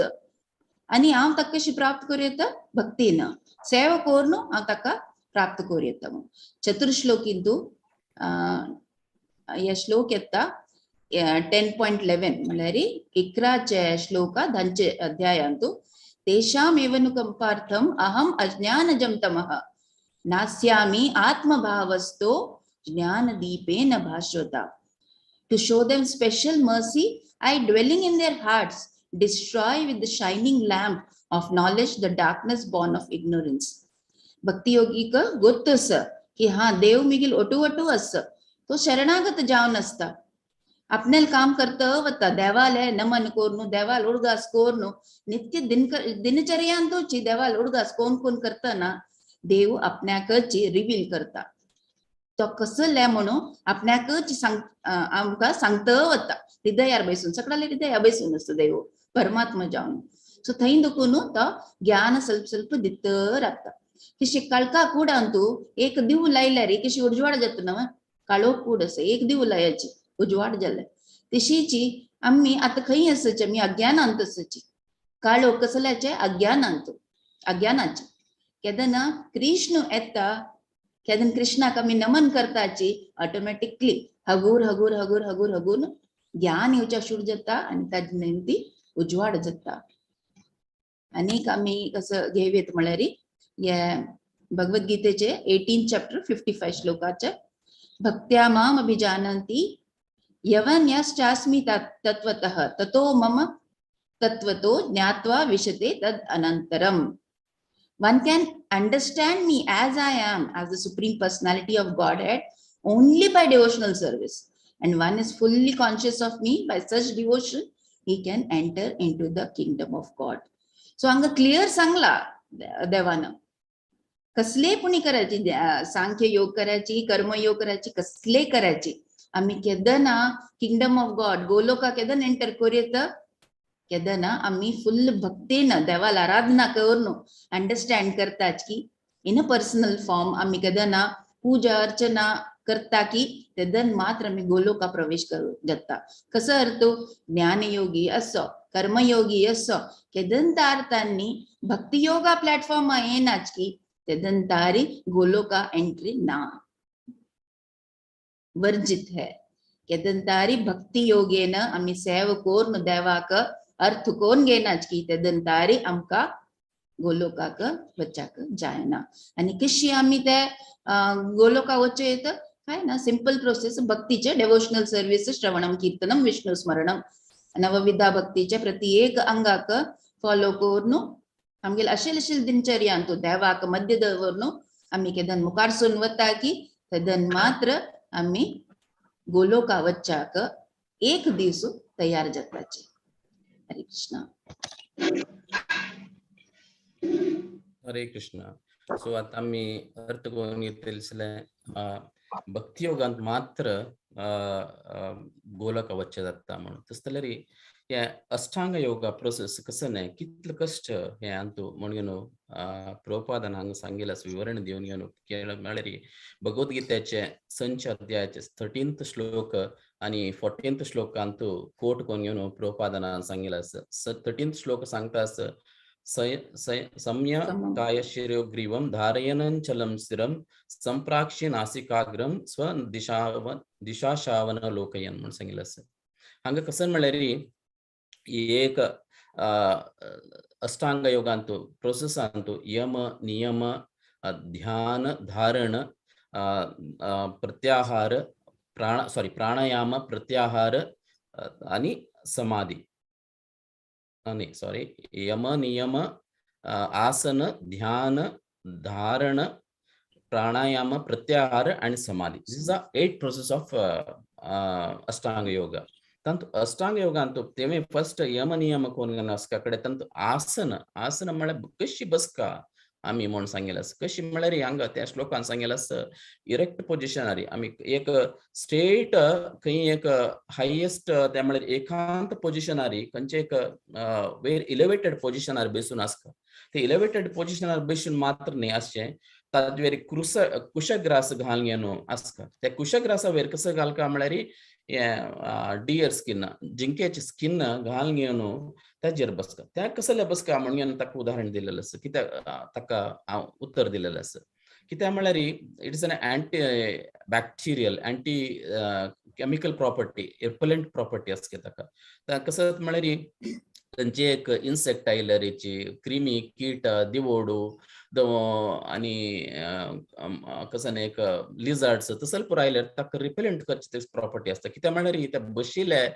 आनी हांव ताका कशी प्राप्त करूं येता भक्तीन सेवा करून हांव ताका प्राप्त करूं येता. म्हणून चतुर्श्लोकींतू हे श्लोक येता 10.11 म्हळ्यार 11 श्लोक 10 अध्यायांतू तेषामेव अनुकम्पार्थम अहम अज्ञानजं तमः नास्यामि आत्मभावस्तो ज्ञानदीपेन भास्वता. To show them special mercy, I dwelling in their hearts destroy with the shining lamp of knowledge the darkness born of ignorance. भक्ती योगीक गोत्तस की हा देव मिगिल ओटू ओटू अस तो शरणागत जावन असता आपल्याला काम करता वता देवाले नमन करून देवाल उडगास करून नित्य दिनचर्यांतोची देवाल उडगास कोण कोण करताना देव आपल्याकच रिवील करता. तो कसले म्हणून आपल्याकच सांग आमकां सांगता वता हृदयार बसून, सगळ्याले हृदया बसून आसता देव परमात्मा जावन. सो थंय दुखून तो ज्ञान ಸ್ವಲ್ಪ ಸ್ವಲ್ಪ दित रावता. कशी काळखा कुडांतू एक दिव लायल्यार कशी उजवाड जाता नव, काळोख कूड आसा एक दिव लायाची उजवाड जाले. तशीची आमी आतां खंय आसाची, आमी अज्ञानांत आसाची. काळोख कसल्याचे अज्ञानांत, अज्ञानाचे. केदना कृष्ण येता, केदन कृष्णाक आमी नमन करताची ऑटोमॅटिकली हगूर हगूर हगूर हगूर हगूर ज्ञान येवच्या सुरू जाता आनी ताजे निमती उजवाड जाता. आनीक आमी कसं घेवयेत म्हळ्यार हे भगवद्गीतेचे 18 चॅप्टर 55 श्लोकाचे, भक्त्या माम अभिजानन्ति यवन्यश्चास्मि तत्त्वतः ततो मम तत्त्वतो ज्ञात्वा विशते तद् अनन्तरम्. One can understand me as I am, as the Supreme Personality of Godhead, only by devotional service. And one is fully conscious of me by such devotion, he can enter into the kingdom of God. So हांगा clear सांगला देवानं, कसले पुणी करायची, सांख्य योग करायची, कर्मयोग करायची, कसले करायची, आम्ही केदना kingdom of God Goloka केदन enter करूयेत, केदना आम्ही फुल भक्तीन देवाला आराधना करून अंडरस्टँड करतात की इन अ पर्सनल फॉर्म आम्ही केदना पूजा अर्चना करता की तेदन मात्र आम्ही गोलोका प्रवेश करू जाता. कसं अर्थ ज्ञानयोगी असो कर्मयोगी असो केदन तारतांनी भक्तियोगा प्लॅटफॉर्म येनाच की तेदन तारी गोलोका एंट्री ना, वर्जित है. केदन तारी भक्ती योगेन आम्ही सेव कोरून देवाक अर्थ कोण घेनाच की तेदन तारी आमका गोलोकाक वचाक जायना. आणि कशी आम्ही ते गोलोका वचे येत काय ना, सिंपल प्रोसेस भक्तीचे डेवोशनल सर्व्हिस, श्रवणम कीर्तनम विष्णु स्मरणम, नवविधा भक्तीचे प्रति एक अंगाक फॉलो करून आमगेले अशेल अशेल दिनचर्यांतू देवाक मध्य दवरून आमी केदन मुखारसून वता की तेदन मात्र आमी गोलोका वच्चाक एक दीस तयार जाताचे. हरे कृष्णा. हरे कृष्णा. सो आता आमी अर्थ करून घेतले भक्तियोगांत मात्र गोलक वच्चे जाता म्हणून. तशें जाल्यार हे अष्टांग योगा प्रोसेस कसं न्हय कितले कश्ट हे अंतू म्हणून न्हू प्रभुपादान हांगा सांगिल्लें आसा, विवरण दिवन घेवन केलं म्हळ्यार भगवद्गीतेचे संच अध्यायाचे 13th श्लोक आणि 14th श्लोकांतू कोट करून घेवन प्रभुपादान सांगिल्लें आसा. 13th श्लोक सांगता आसा, सम्य समम. काय ग्रीवं धारयनचलं स्थिरं संप्राक्ष्य नासिकाग्रं स्व दिशाशावन लोकयन म्हणून सांगिल्लें आसा. हांगा कसं म्हळ्यार एक अष्टांग योगांतू प्रोसेसांतू यम नियम ध्यान धारण प्रत्याहार प्राण सॉरी प्राणायाम प्रत्याहार आणि समाधी नाही सॉरी यम नियम आसन ध्यान धारण प्राणायाम प्रत्याहार आणि समाधी. This is the 8 process of Ashtanga yoga. ತಂತು ಅಷ್ಟಾಂಗ ಯೋಗ ಅಂತೂ तेमे फर्स्ट यम नियम कोण आसका कडे ತಂತು आसन. आसन म्हळ्यार कशी बसका आमी म्हूण सांगिल्लें आसा. कशी म्हळ्यार हांगा त्या श्लोकान सांगिल्लें आसा, इरेक्ट पोजिशनार आमी एक स्ट्रेट खंय एक हायेस्ट त्या म्हळ्यार एकांत पोजिशनार खंयचे एक वेर इलेवेटेड पोजिशनार बसून आसता. ते इलेवेटेड पोजिशनार बसून मात्र न्ही आसचें, ताजेर कुशग्रास घालून घेवन आसता. त्या कुशग्रासा वयर कसो घालका म्हळ्यार डियर स्किन जिंकेची स्किन घालून घेवन ताजेर बसका. त्या कसले बसका म्हणून ताका उदाहरण दिलेलें आसा, कित्याक ताका हांव उत्तर दिलेलें आसा. कित्याक म्हळ्यार it is an anti bacterial anti chemical property repellent property आसता ताका. कसं म्हळ्यार खंयचे एक इन्सेक्ट आयल्यारीची क्रिमी कीट दिवोडू आणि कसं एक लिझार्ड्स तसं पुरो आयल्यार ताका रिपेलंट करची प्रॉपर्टी आसता. कित्याक म्हळ्यार त्या बशिल्ले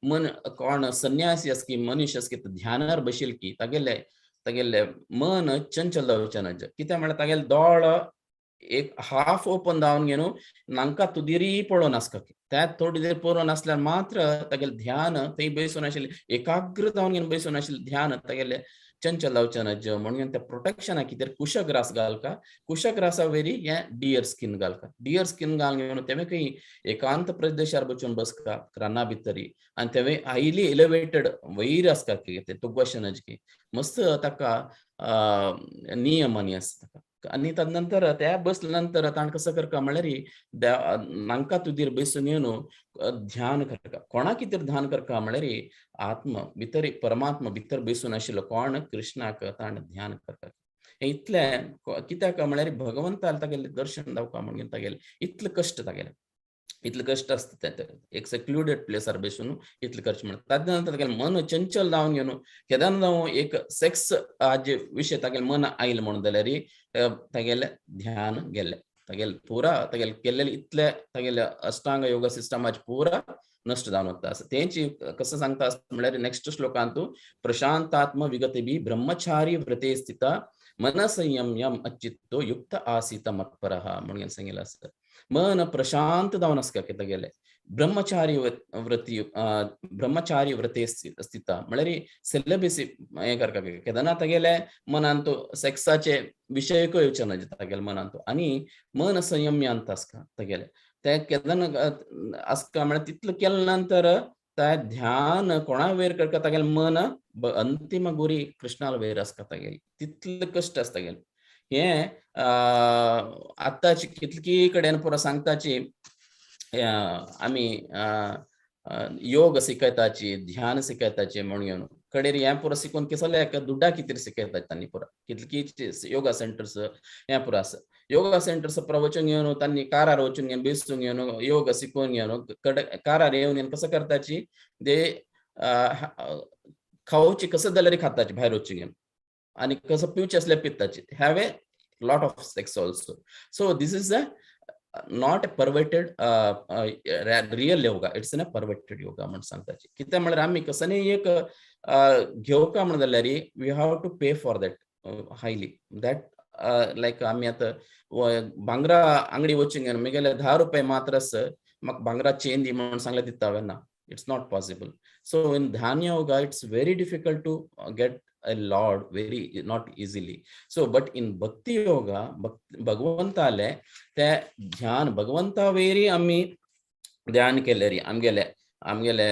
मन कोण संन्यासी आसा की मनीस आसा की ध्यानार बशील की तागेले तागेले मन चंचल जावचें ना. कित्याक म्हळ्यार तागेले दोळो एक हाफ ओपन जावन घेवन नांका तुदिरी पळोवन आसका. त्या थोडी देर पळोवन आसल्यार मात्र तागेलें ध्यान थंय बसून आशिल्लें, एकाग्र जावन घेवन बसून आशिल्लें ध्यान तागेलें चंचल जावचें ना म्हणून त्या प्रोटेक्शना कितें कुशग्रास घालका, कुशग्रासा वयरी हें डियर स्किन घालका, डियर स्किन घालून घेवन तेवें खंय एकांत प्रदेशार बसून बसका राना भितरी आनी तेवें हायली एलिवेटेड वयर आसता कितें तुगवशे नजकी मस्त ताका नियमांनी आसता ताका. आनी तद नंतर त्या बसल्या नंतर ताणें कसो करता म्हणल्यार नांका तुदीर बसून येवन ध्यान करता. कोणा कितें ध्यान करता म्हणल्यार आत्म भितर परमात्मा भितर बसून आशिल्लो कोण कृष्णाक ताणें ध्यान करता. हें इतलें कित्याक म्हणल्यार भगवंताक तागेलें दर्शन जावपा म्हणून तागेलें इतलें कश्ट तागेलें इतलें कश्ट आसता तें एक सेक्लुडेड प्लेसार बसून इतलें करचें म्हणटा. ताजे नंतर तागेलें मन चंचल जावन घेवन केन्ना जावं एक सेक्स हाजे विशय तागेलें मन आयलें म्हणून जाल्यार तागेलें ध्यान गेलें, तागेलें पुरा तागेलें केल्लें इतलें तागेलें अष्टांग योग सिस्टमाचें पुरा नश्ट जावन वता. आसा तेंची कसो सांगता म्हणल्यार नेक्स्ट श्लोकांतू प्रशांतात्म विगतिभि ब्रह्मचारी व्रते स्थिता मन संयम्यम अच्चित्तो युक्त आसीत मत्परः म्हणून सांगिल्लें आसा. मन प्रशांत जावन आसता कितें गेलें ब्रह्मचारी व्रती ब्रह्मचारी व्रते स्थिता म्हणल्यार सेलेबेसी हें करता केन्ना तागेलें मनांत सेक्साचे विशयकूय येवचे ना तागेले मनांत आनी मन संयम्यांत आसता तागेलें तें केन्ना आसता म्हळ्यार तितलें केले नंतर त्या ध्यान कोणा वयर करता तागेलें मन अंतिम गुरी कृष्णाल वयर आसता तागेलें तितलें कश्ट आसता तागेलें. हें आतांची कितली कडेन पुरो सांगताची आमी योग शिकयताची ध्यान शिकयताची म्हणून घेवन कडेर हें पुरो शिकून किसले दुड्डा कितें शिकयतात तांणी पुरो कितली योगा सेंटर्स हें पुरो आसा. योगा सेंटर्स प्रवचन घेवन तांणी कारार वचून घेवन बेसून घेवन योग शिकून घेवन कडे कारार येवन घेवन कसो करताची ते खावची कसं जाल्यार खाताची भायर वचून घेवन आनी कसो पिवचें आसल्यार पिताची. Have a lot of sex also. So this is a not a perverted real yoga, it's an a perverted yoga म्हण सांगताची. कित्याक म्हळ्यार आमी कसनी एक घेवका म्हण जाल्यार we have to pay for that highly that like आमी आतां भांगरा आंगडी वचून घेवन म्हगेले 10 रुपये मात्र आस म्हाका भांगरा चेन दी म्हणून सांगल्यार दिता हांवें ना, it's not possible. So in Dhyana yoga it's very difficult to get a lord very not easily. So but in bhakti yoga भगवंताले ते ध्यान भगवंता वयरी आमी ध्यान केलेरी आमगेले आमगेले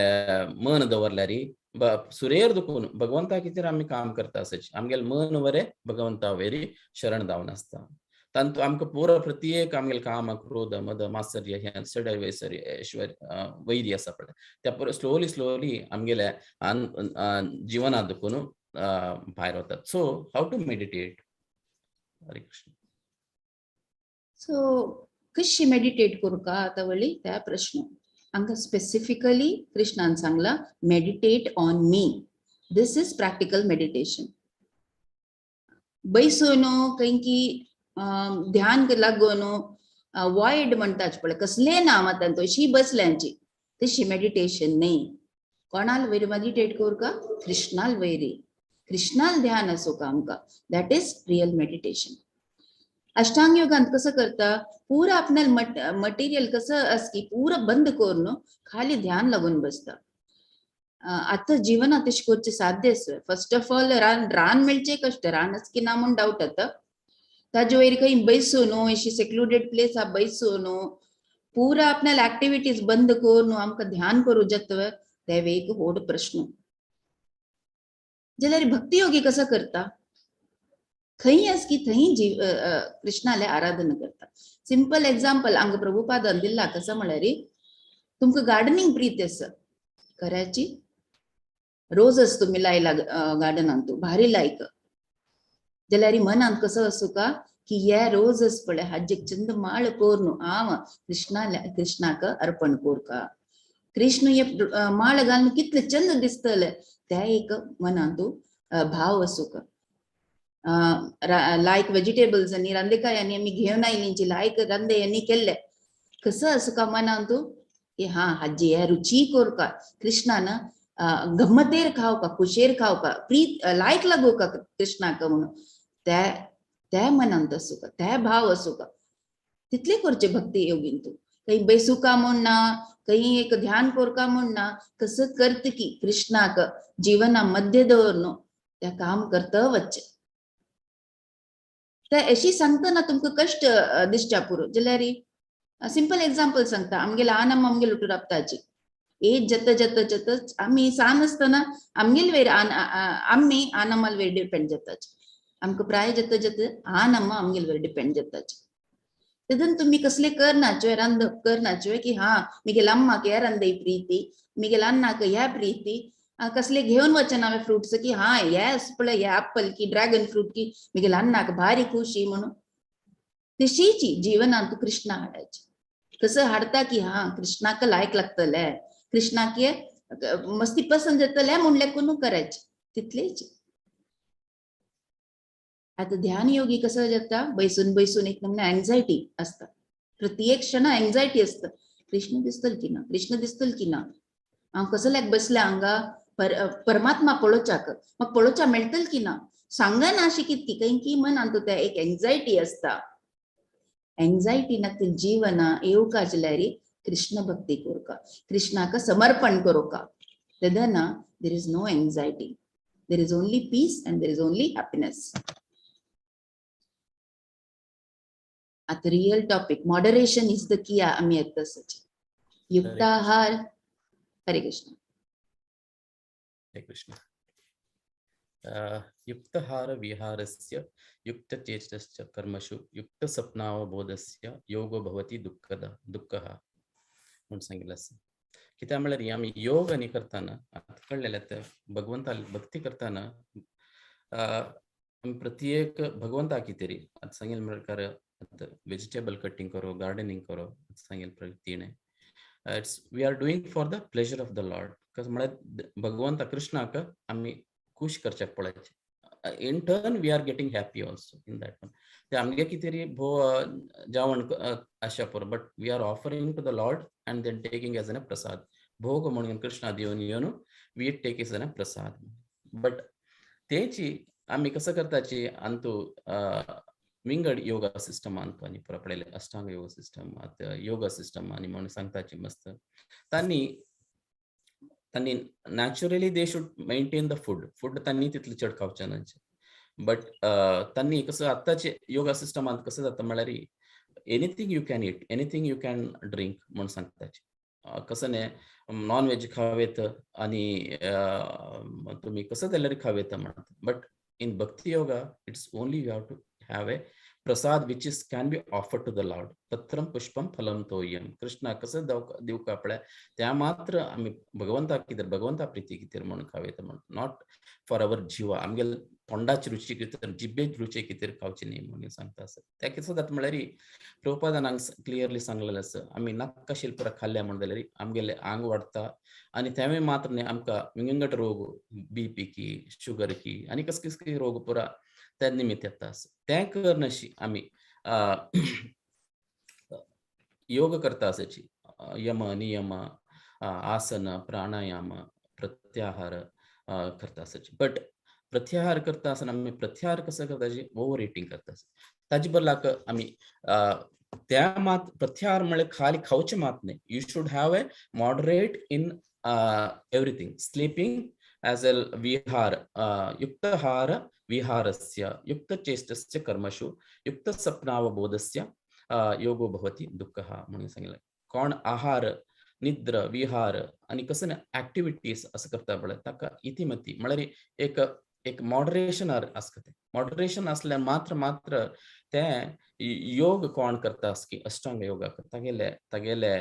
मन दवरल्यारी सुरेर दुखून भगवंता कितें आमी काम करता आसची आमगेले मन वरे भगवंता वयरी शरण जावन आसता. तांतू आमकां पुरो प्रत्येक आमगेले काम क्रोध मद मात्सर्य हें सड वैसर्य ऐश्वर्य वैरी आसा पळय त्या पुरो स्लोली स्लोली आमगेले जिवनांत दुखून भायर वतात. So how to meditate? Hare Krishna. So कशी मेडिटेट करूका आतां वळी त्या प्रश्न हांगा स्पेसिफिकली कृष्णान सांगला meditate on me, this is practical meditation. बैसून खंय की ध्यान लागून वॉयड म्हणटाच पळय कसलें ना आतां तशी बसल्यांची तशी मेडिटेशन न्ही. कोणाल वयर मेडिटेट करूका? कृष्णाल वयरी, कृष्णाल ध्यान आसूका आमकां, that is real meditation. अष्टांग योगांत कसं करता पुरा आपल्याला मटेरियल कसं असकी पुरा बंद करून खाली ध्यान लागून बसता. आतां जीवनात तशें करचें साध्य आसा. फर्स्ट ऑफ ऑल रान रान मेळचें कश्ट, रान आसकी ना म्हूण डावट आतां ताजे वयर खंय बैसून अशी सेक्लुडेड प्लेस आ बैसून पुरा आपल्याला ऍक्टिव्हिटीज बंद करून आमकां ध्यान करूं जाता तें एक व्हड प्रश्न. जाल्यार भक्ती योगी कसो करता? खंय आस की थंय जीव कृष्णाले आराधना करता. सिंपल एग्जाम्पल हांगा प्रभुपादान दिल्ला कसं म्हळ्यार तुमकां गार्डनिंग प्रीत आसा कराची रोजच तुम्ही लायला गार्डनांत भारी लायक जाल्यार मनांत कसो आसूका की हे रोजच पळय हाजे चंद माळ कोरून हांव कृष्णाल्या कृष्णाक अर्पण कोरका. कृष्ण हे माळ घालून कितले चंद दिसतले त्या एक मनांत भाव आसूका. लायक वेजिटेबल्स आनी रांदेकायांनी आमी घेवन आयलींची लायक रांदे यांनी केल्ले कसं आसूका मनांत की हा हाजी हे रुची कोरका कृष्णान गम्मतेर खावका कुशेर खावका प्रीत लायक लागूका कृष्णाक म्हणून त्या त्या मनांत आसूका त्या भाव आसूका. तितले करचे भक्ती योगीन तूं. खंय बेसुका म्हूण ना, खंय एक ध्यान कोरका म्हूण ना, कसं करत की कृष्णाक जीवना मध्य दवरनो त्या काम करत वच्चे. ते अशी सांगतना तुमकां कश्ट दिसच्या पुरो. जाल्यार सिंपल एग्जाम्पल सांगता, आमगेले आनम आमगेल उठून राबताची एज जत जत जत आमी सान आसतना आमगेल वेर आमी आनमाल वेर डिपेंड जाताची. आमकां प्राय जत जत आनम्मा आमगेल वेर डिपेंड जाताची. तेदन तुमी कसले कर नाचवे रांद कर नाचवे की हा मिगेल अम्माक हे रांदय प्रीती, मिगेल अन्नाक ह्या प्रीती, कसले घेवन वचना हांवें फ्रुट्स की हा येस पळय हे ऍपल की ड्रॅगन फ्रूट की मिगेल अन्नाक भारी खुशी म्हणून. तशीची जीवनांत कृष्णा हाडायची. कसं हाडता की हा कृष्णाक लायक लागतले, कृष्णाक हे मस्ती पसंत जातले म्हणले कोणू करायचे तितलेच. आता ध्यान योगी कसं जाता, बैसून बैसून एक नमूने अँझायटी असता, प्रत्येक क्षण अँझायटी असता, कृष्ण दिसतल की ना, कृष्ण दिसतल की ना, हांव कसं लायक बसले हांगा परमात्मा पळोवच्याक, म्हाका पळोवच्या मेळटल की ना, सांगना अशी कितकी खंय की मनांत त्या एक एन्झायटी असता. एन्झायटी नातील जीवना येवका जाल्यार कृष्ण भक्ती करुका, कृष्णाक समर्पण करुका, तेन्ना there is no anxiety, there is only peace and there is only happiness. आता real topic moderation is the key. आमी येता तसंच युक्ताहार. हरे कृष्ण. हरे कृष्ण. युक्तहार विहारस्य युक्तचेष्टश्च कर्मसु युक्तस्वप्नावबोधस्य योगो भवति दुःखद दुःखः म्हणून सांगितलं असं. कित्याक म्हळ्यार आमी योग आनी करतना आतां कळ्ळेलें आतां भगवंता भक्ती करतना आमी प्रत्येक भगवंता कितें आतां सांगिल्लें प्रकार आतां वेजिटेबल कटिंग करो, गार्डनिंग करो, सांगिल्लें प्रकार तिणें it's we are doing for the pleasure of the lord. कसं म्हळ्यार भगवंता कृष्णाक आमी खुश करच्याक पळयचें. In turn we are getting happy also in that one. ते आमगे कितें भो जेवण आशा पुरो, but we are offering to the lord and then taking as an a prasad. भोग म्हणून कृष्णा दिवन येवन we take as an a prasad. But तेची आमी कसं करताची अंतू विंगड योगा सिस्टम अंतू आनी पुरो पळयले अष्टांग योग सिस्टम, आतां योगा सिस्टम आनी म्हणून सांगताची मस्त. तांणी तांणी naturally they should maintain the food. Food तांणी तितलें चड खावचें ना, बट तांणी कसं आतांचे योगा सिस्टमांत कसं जाता म्हळ्यार anything you can eat, anything you can drink म्हणून सांगताचे. कसं न्ही नॉन व्हेज खावेत आनी तुमी कसं जाल्यार खावेत म्हणत, but in bhakti yoga it's only you have to have a prasad which is can be offered to the lord. पत्रम पुष्पम फलम तोयम. कृष्णा कसं दिवका पळय त्या मात्र आमी भगवंता कितें भगवंता प्रिती कितें म्हणून खावेत म्हणून, not for our जिवा. आमगेले तोंडाची रुची कितें, जिब्बेची रुची कितें खावची न्ही म्हणून सांगता आसा. त्या कितें जाता म्हळ्यार प्रभुपादान हांगा क्लियरली सांगलेलें आसा, आमी नाक्का शिल्परा खाल्ल्या म्हणून जाल्यार आमगेले आंग वाडटा आनी तेंवूय मात्र न्ही आमकां विंगड रोग, बीपी की शुगर की आनी कसले कसले रोग पुरा त्या निमित्त येता आसा. तें करनाशी आमी योग करता आसाची, यम नियम आसन प्राणायाम प्रत्याहार करता आसाची. बट प्रत्याहार करता आसतना आमी प्रत्याहार कसो करता, ओवर इटिंग करता आसा. ताजे बदलाक आमी त्या मात प्रत्याहार म्हळ्यार खाली खावचें मात न्ही, you should have a moderate in everything. Sleeping as a vihara, युक्तहार विहारस्य युक्तचेष्टस्य कर्मसु युक्तस्वप्नावबोधस्य योगो भवति दुःखः म्हणून सांगितलें. कोण आहार निद्र विहार आनी कसं ऍक्टिव्हिटीज असं करता पळय ताका इतिमती म्हळ्यार एक एक मॉडरेशन आसता. तें मॉडरेशन आसल्यार मात्र मात्र तें योग कोण करता आसकी अष्टांग योगा तागेले तागेले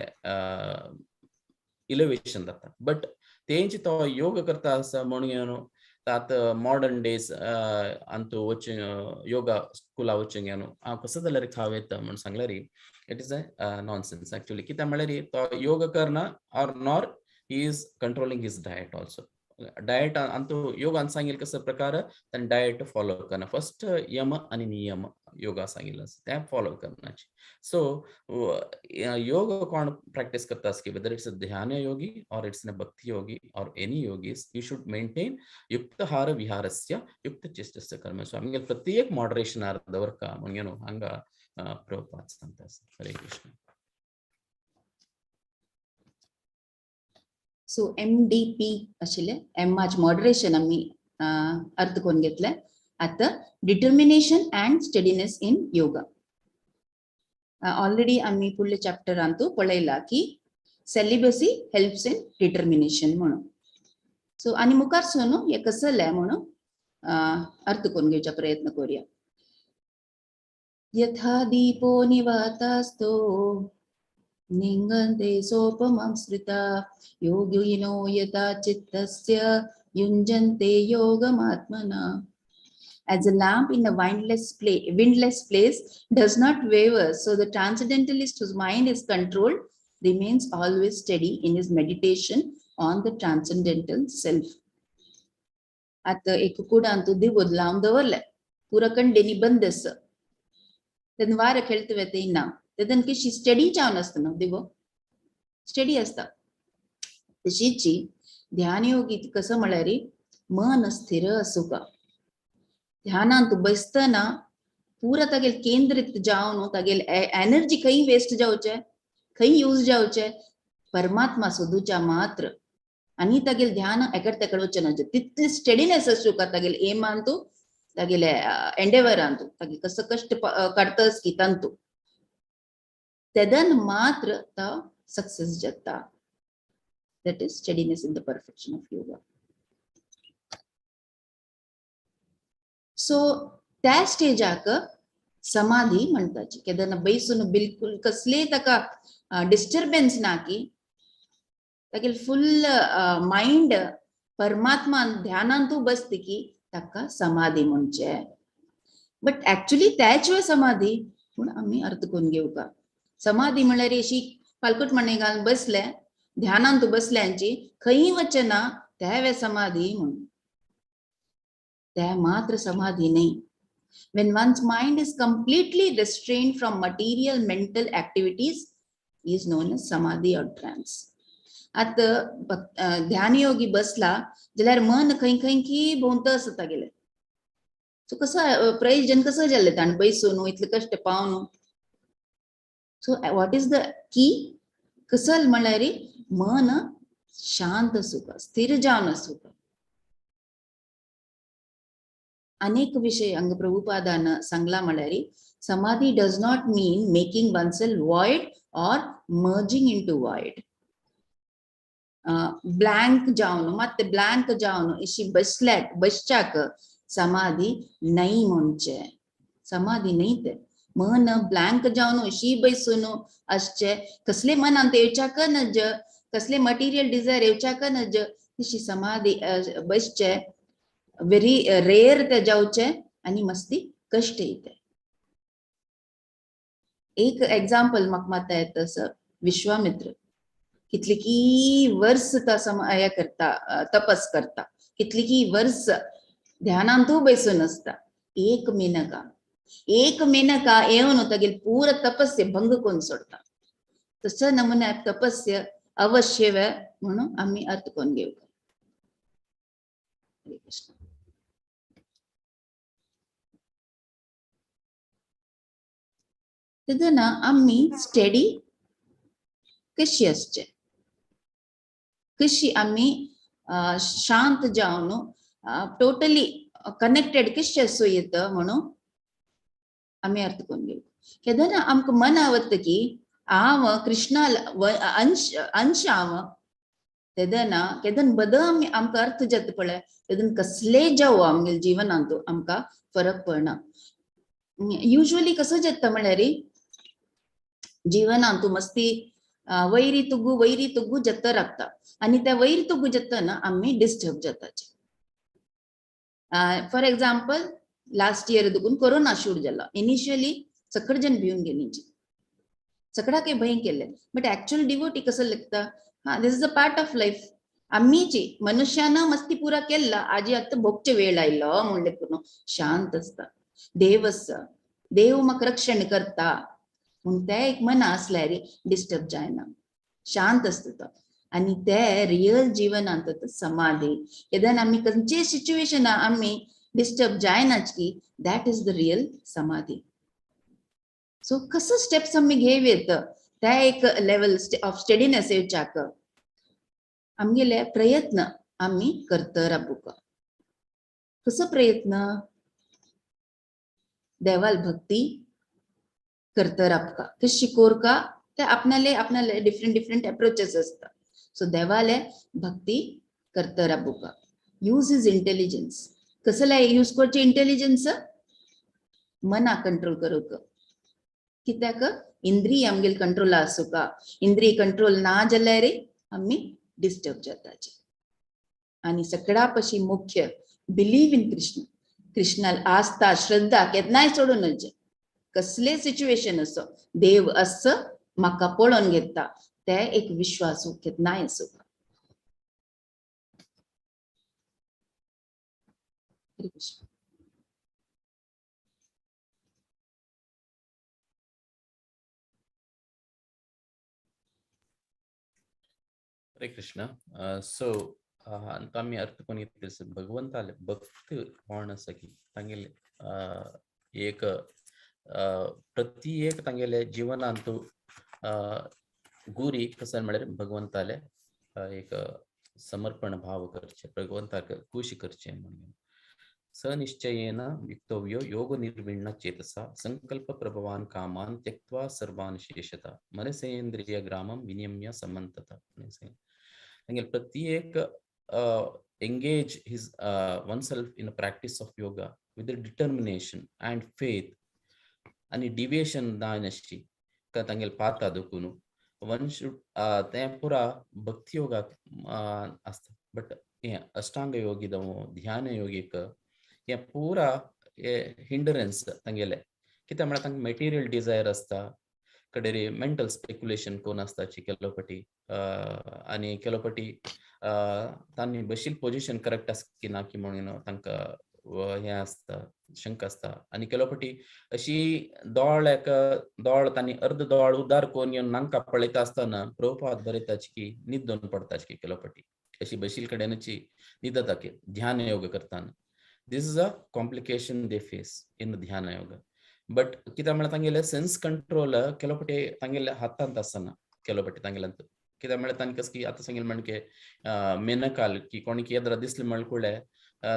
इलेवेशन जाता. बट तेंची तो योग करता आसा म्हणून आतां मॉडर्न डेज अंतू वचून योगा स्कुला वचूंक न्हू हांव कसो जाल्यार खावं येता म्हणून सांगल्यार it is a nonsense actually. कित्याक म्हळ्यार तो योग करना or nor he is controlling his diet also. Diet अंतू योगान सांगितलं कसं प्रकार त्याने डायट फॉलो करणं फर्स्ट, यम आणि नियम योगा सांगितलं त्या फॉलो करण्याची. सो योग कोण प्रॅक्टिस करतास की whether it's a dhyana yogi or it's a bhakti yogi or any yogis, you should maintain युक्तहार विहारस्य युक्त चेष्टस्य कर्म. सो आमगे प्रत्येक मॉडरेशन दवरका म्हणून हांगा प्रभुपाद सांगता. हरे कृष्ण. सो एमडीपी आशिल्ले, एम माच मॉडरेशन आमी अर्थ करून घेतले. आता determination and steadiness in yoga. Already आमी फुडल्या चॅप्टरांतू पळयला की सेलिबसी हेल्प्स इन डिटर्मिनेशन म्हणून. सो आनी मुखार सोनू हे कसले म्हणून अर्थ करून घेवचा प्रयत्न करूया. यथा दीपो निवातास्तो निंगन्ते सोपमां श्रिता योगिनो यथा चित्तस्य युञ्जन्ते योगमात्मना. As a lamp in a windless place does not waver, so the transcendentalist whose mind is controlled remains always steady in his meditation on the transcendental self. आता एक कुडांतु दिवो लावन दवरले, पुरा कंडेनी बंद आसा, तेन्ना वारें खेळटा वेता येना, तेन्ना कशी स्टडी जावन आसता न्हू, दिवो स्टडी आसता. तशीची ध्यान योगी कसं म्हळ्यार मन स्थिर आसूका. ध्यानांत बसतना पुरा तागेल केंद्रित जावन तागेल एनर्जी खंय वेस्ट जावचे, खंय यूज जावचे, परमात्मा सोदूच्या मात्र. आनी तागेल ध्यान एकड तेकड वचना, तितली स्टडीनेस आसूका तागेल एमांतू, तागेले एंडेवरांतू, तागेल कसं कष्ट काडतस की तांतू, तेदन मात्र तो सक्सेस जाता. That is steadiness in the perfection of yoga. So त्या स्टेजाक समाधी म्हणताची. केदना बैसून बिलकुल कसले ताका डिस्टर्बन्स ना की तागेल फुल माइंड परमात्मा ध्यानांतू बसती की ताका समाधी म्हणचे. बट ऍक्च्युली त्याच वेळ समाधी पूण आमी अर्थ करून घेवका. समाधी म्हणल्यार अशी पालकूट म्हणणे घालून बसले ध्यानांतू बसल्यांची खंय वचना त्या वेळ समाधी म्हणून. त्या मात्र समाधी नाही. When one's mind is completely restrained from material mental activities is known as samadhi or trance. आता ध्यानयोगी बसला जाल्यार मन खंय खंय की भोंवत आसता गेले. सो कसं प्रयोजन कसं जाल्लें ताणें बैसून इतले कष्ट पावन. So what is the key? कसल म्हणल्यार मन शांत आसूका, स्थिर जावन आसूका. अनेक विषय अंग प्रभुपादान सांगला म्हणल्यार samadhi does not mean making oneself void or merging into void. Blank जावन ಮತ್ತೆ ब्लँक जावन अशी बसल्याक बसच्याक समाधी नाही म्हणचे. समाधी नाही ते मन ब्लँक जावन अशी बैसून असचे, कसले मनांत येवच्याक नज, कसले मटेरियल डिझायर येवच्याक नज, तशी समाधी बसचे व्हेरी रेअर ते जावचे आनी मस्ती कष्ट येते. एक एग्जाम्पल म्हाका मात येता तसं विश्वामित्र कितली की वर्स तो हे करता, तपस करता, कितली की वर्स ध्यानांतू बैसून आसता. एक मेनका, एक मेनका येवन तागेल पूरा तपस्य भंग करून सोडता. तसं नमुन्या तपस्य अवश्य म्हणून आमी अर्थ करून घेवका. हरे कृष्ण. तेन्ना आमी स्टडी कशी आसचे, कशी आमी शांत जावन टोटली कनेक्टेड कशी आसूं येता म्हणून आमी अर्थ करून घेवं. केन्ना आमकां मन आवडटा की हांव कृष्णा अंश अंश हांव, तेदना केदन बद आमी आमकां अर्थ जाता पळय, तेदन कसलेय जावं आमगेले जिवनांत आमकां फरक पडना. युजली कसं जाता म्हळ्यार जिवनांत मस्ती वैरी तुगू वैरी तुगू जाता रावता आनी त्या वैरी तुगू जातना आमी डिस्टर्ब जाताचे. फॉर एग्जाम्पल लास्ट इयर दुखून कोरोना सुरू जाला. इनिशियली सकड जण भिवन गेली, सगळा काही भंय केले. बट ऍक्च्युअल डिवोटी कसं लागता, हा this is a part of life. आम्हीची मनुष्यानं मस्ती पुरा केल्ला आजी आतां भोगचे वेळ आयलो म्हणले पुरो शांत आसता. देव आसा, देव म्हाका रक्षण करता म्हूण ते एक मना आसल्यार डिस्टर्ब जायना, शांत आसता तो. आनी ते रियल जिवनांत समाधी केन्ना आमी खंयचेय सिच्युएशना आमी डिस्टर्ब जायनाच की that is the real samadhi. So कसो स्टेप्स आमी घेवयेत त्या एक लेवल ऑफ स्टडीनेस येवच्याक आमगेले प्रयत्न आमी करत राबूक. कसो प्रयत्न? देवाल भक्ती करत राबका. कशी कोरका ते आपणाले आपणाले डिफरंट डिफरंट अप्रोचेस असता. सो देवाले भक्ती करत राबूका. Use his intelligence. कसले यूज करचे इंटेलिजन्स? मना कंट्रोल करूक. कित्याक इंद्रिय आमगेले कंट्रोल आसूका. इंद्रिय कंट्रोल ना जाल्यार आमी डिस्टर्ब जाताचे. आनी सगळ्या पशी मुख्य बिलीव इन कृष्ण. कृष्णाल आस्था श्रद्धा केन्नाय सोडून नजे. कसले सिच्युएशन असो देव अस म्हाका पळोवन घेता ते एक विश्वास केन्नाय आसूं. हरे कृष्ण. हरे कृष्ण. सो आमी अर्थ कोण घेतले भगवंताले भक्त कोण आसा की तांगेले एक प्रति एक तांगेले जिवनांतु गुरी कसं म्हळ्यार भगवंताले एक समर्पण भाव करचे, भगवंताक खुश करचे म्हणून. सनिश्चयेन युक्तव्यो योग निर्विण्ण चेतसा संकल्प प्रभवान कामान त्यक्त्वा सर्वान शेषता मनसेंद्रिय ग्रामं विनियम्य समन्तता. तांगेले प्रत्येक engage his oneself in a practice of yoga with the determination and faith आणि डिविएशन नाशी का तांगेले पाता दुखून वन should तें पुरा भक्ती योगाक आसता. बट हें अष्टांग योगी जावं ध्यान योगीक हें पुरा हिंडरन्स तांगेले. कित्याक म्हळ्यार तांकां मटेरियल डिजायर आसता, कडेरी मेंटल स्पेक्युलेशन कोण आसताची केलो पटी आनी केलो पटी तांणी बशील पोजिशन करेक्ट आसा की ना की म्हणून तांकां हें आसता, शंका आसता. आनी केलो पटी अशी दोळ एक दोळ तांणी अर्द दोळ उदार कोण येवन नांका पळयता आसतना प्रभुपाद बरयताची की न्हिदोन पडताची की केलो पटी अशी बशील कडेनची न्हिदता की ध्यान योग करताना. This is a complication they face in dhyana yoga. But कित्याक म्हळ्यार तांगेले सेन्स कंट्रोल केलो पटी तांगेले हातांत आसना केलो पटी तांगेल्यांत. कित्याक म्हळ्यार तांकां कसं की आतां सांगेल म्हणके मेनकाल की कोणी येद्रा दिसले म्हळ्यार कुळे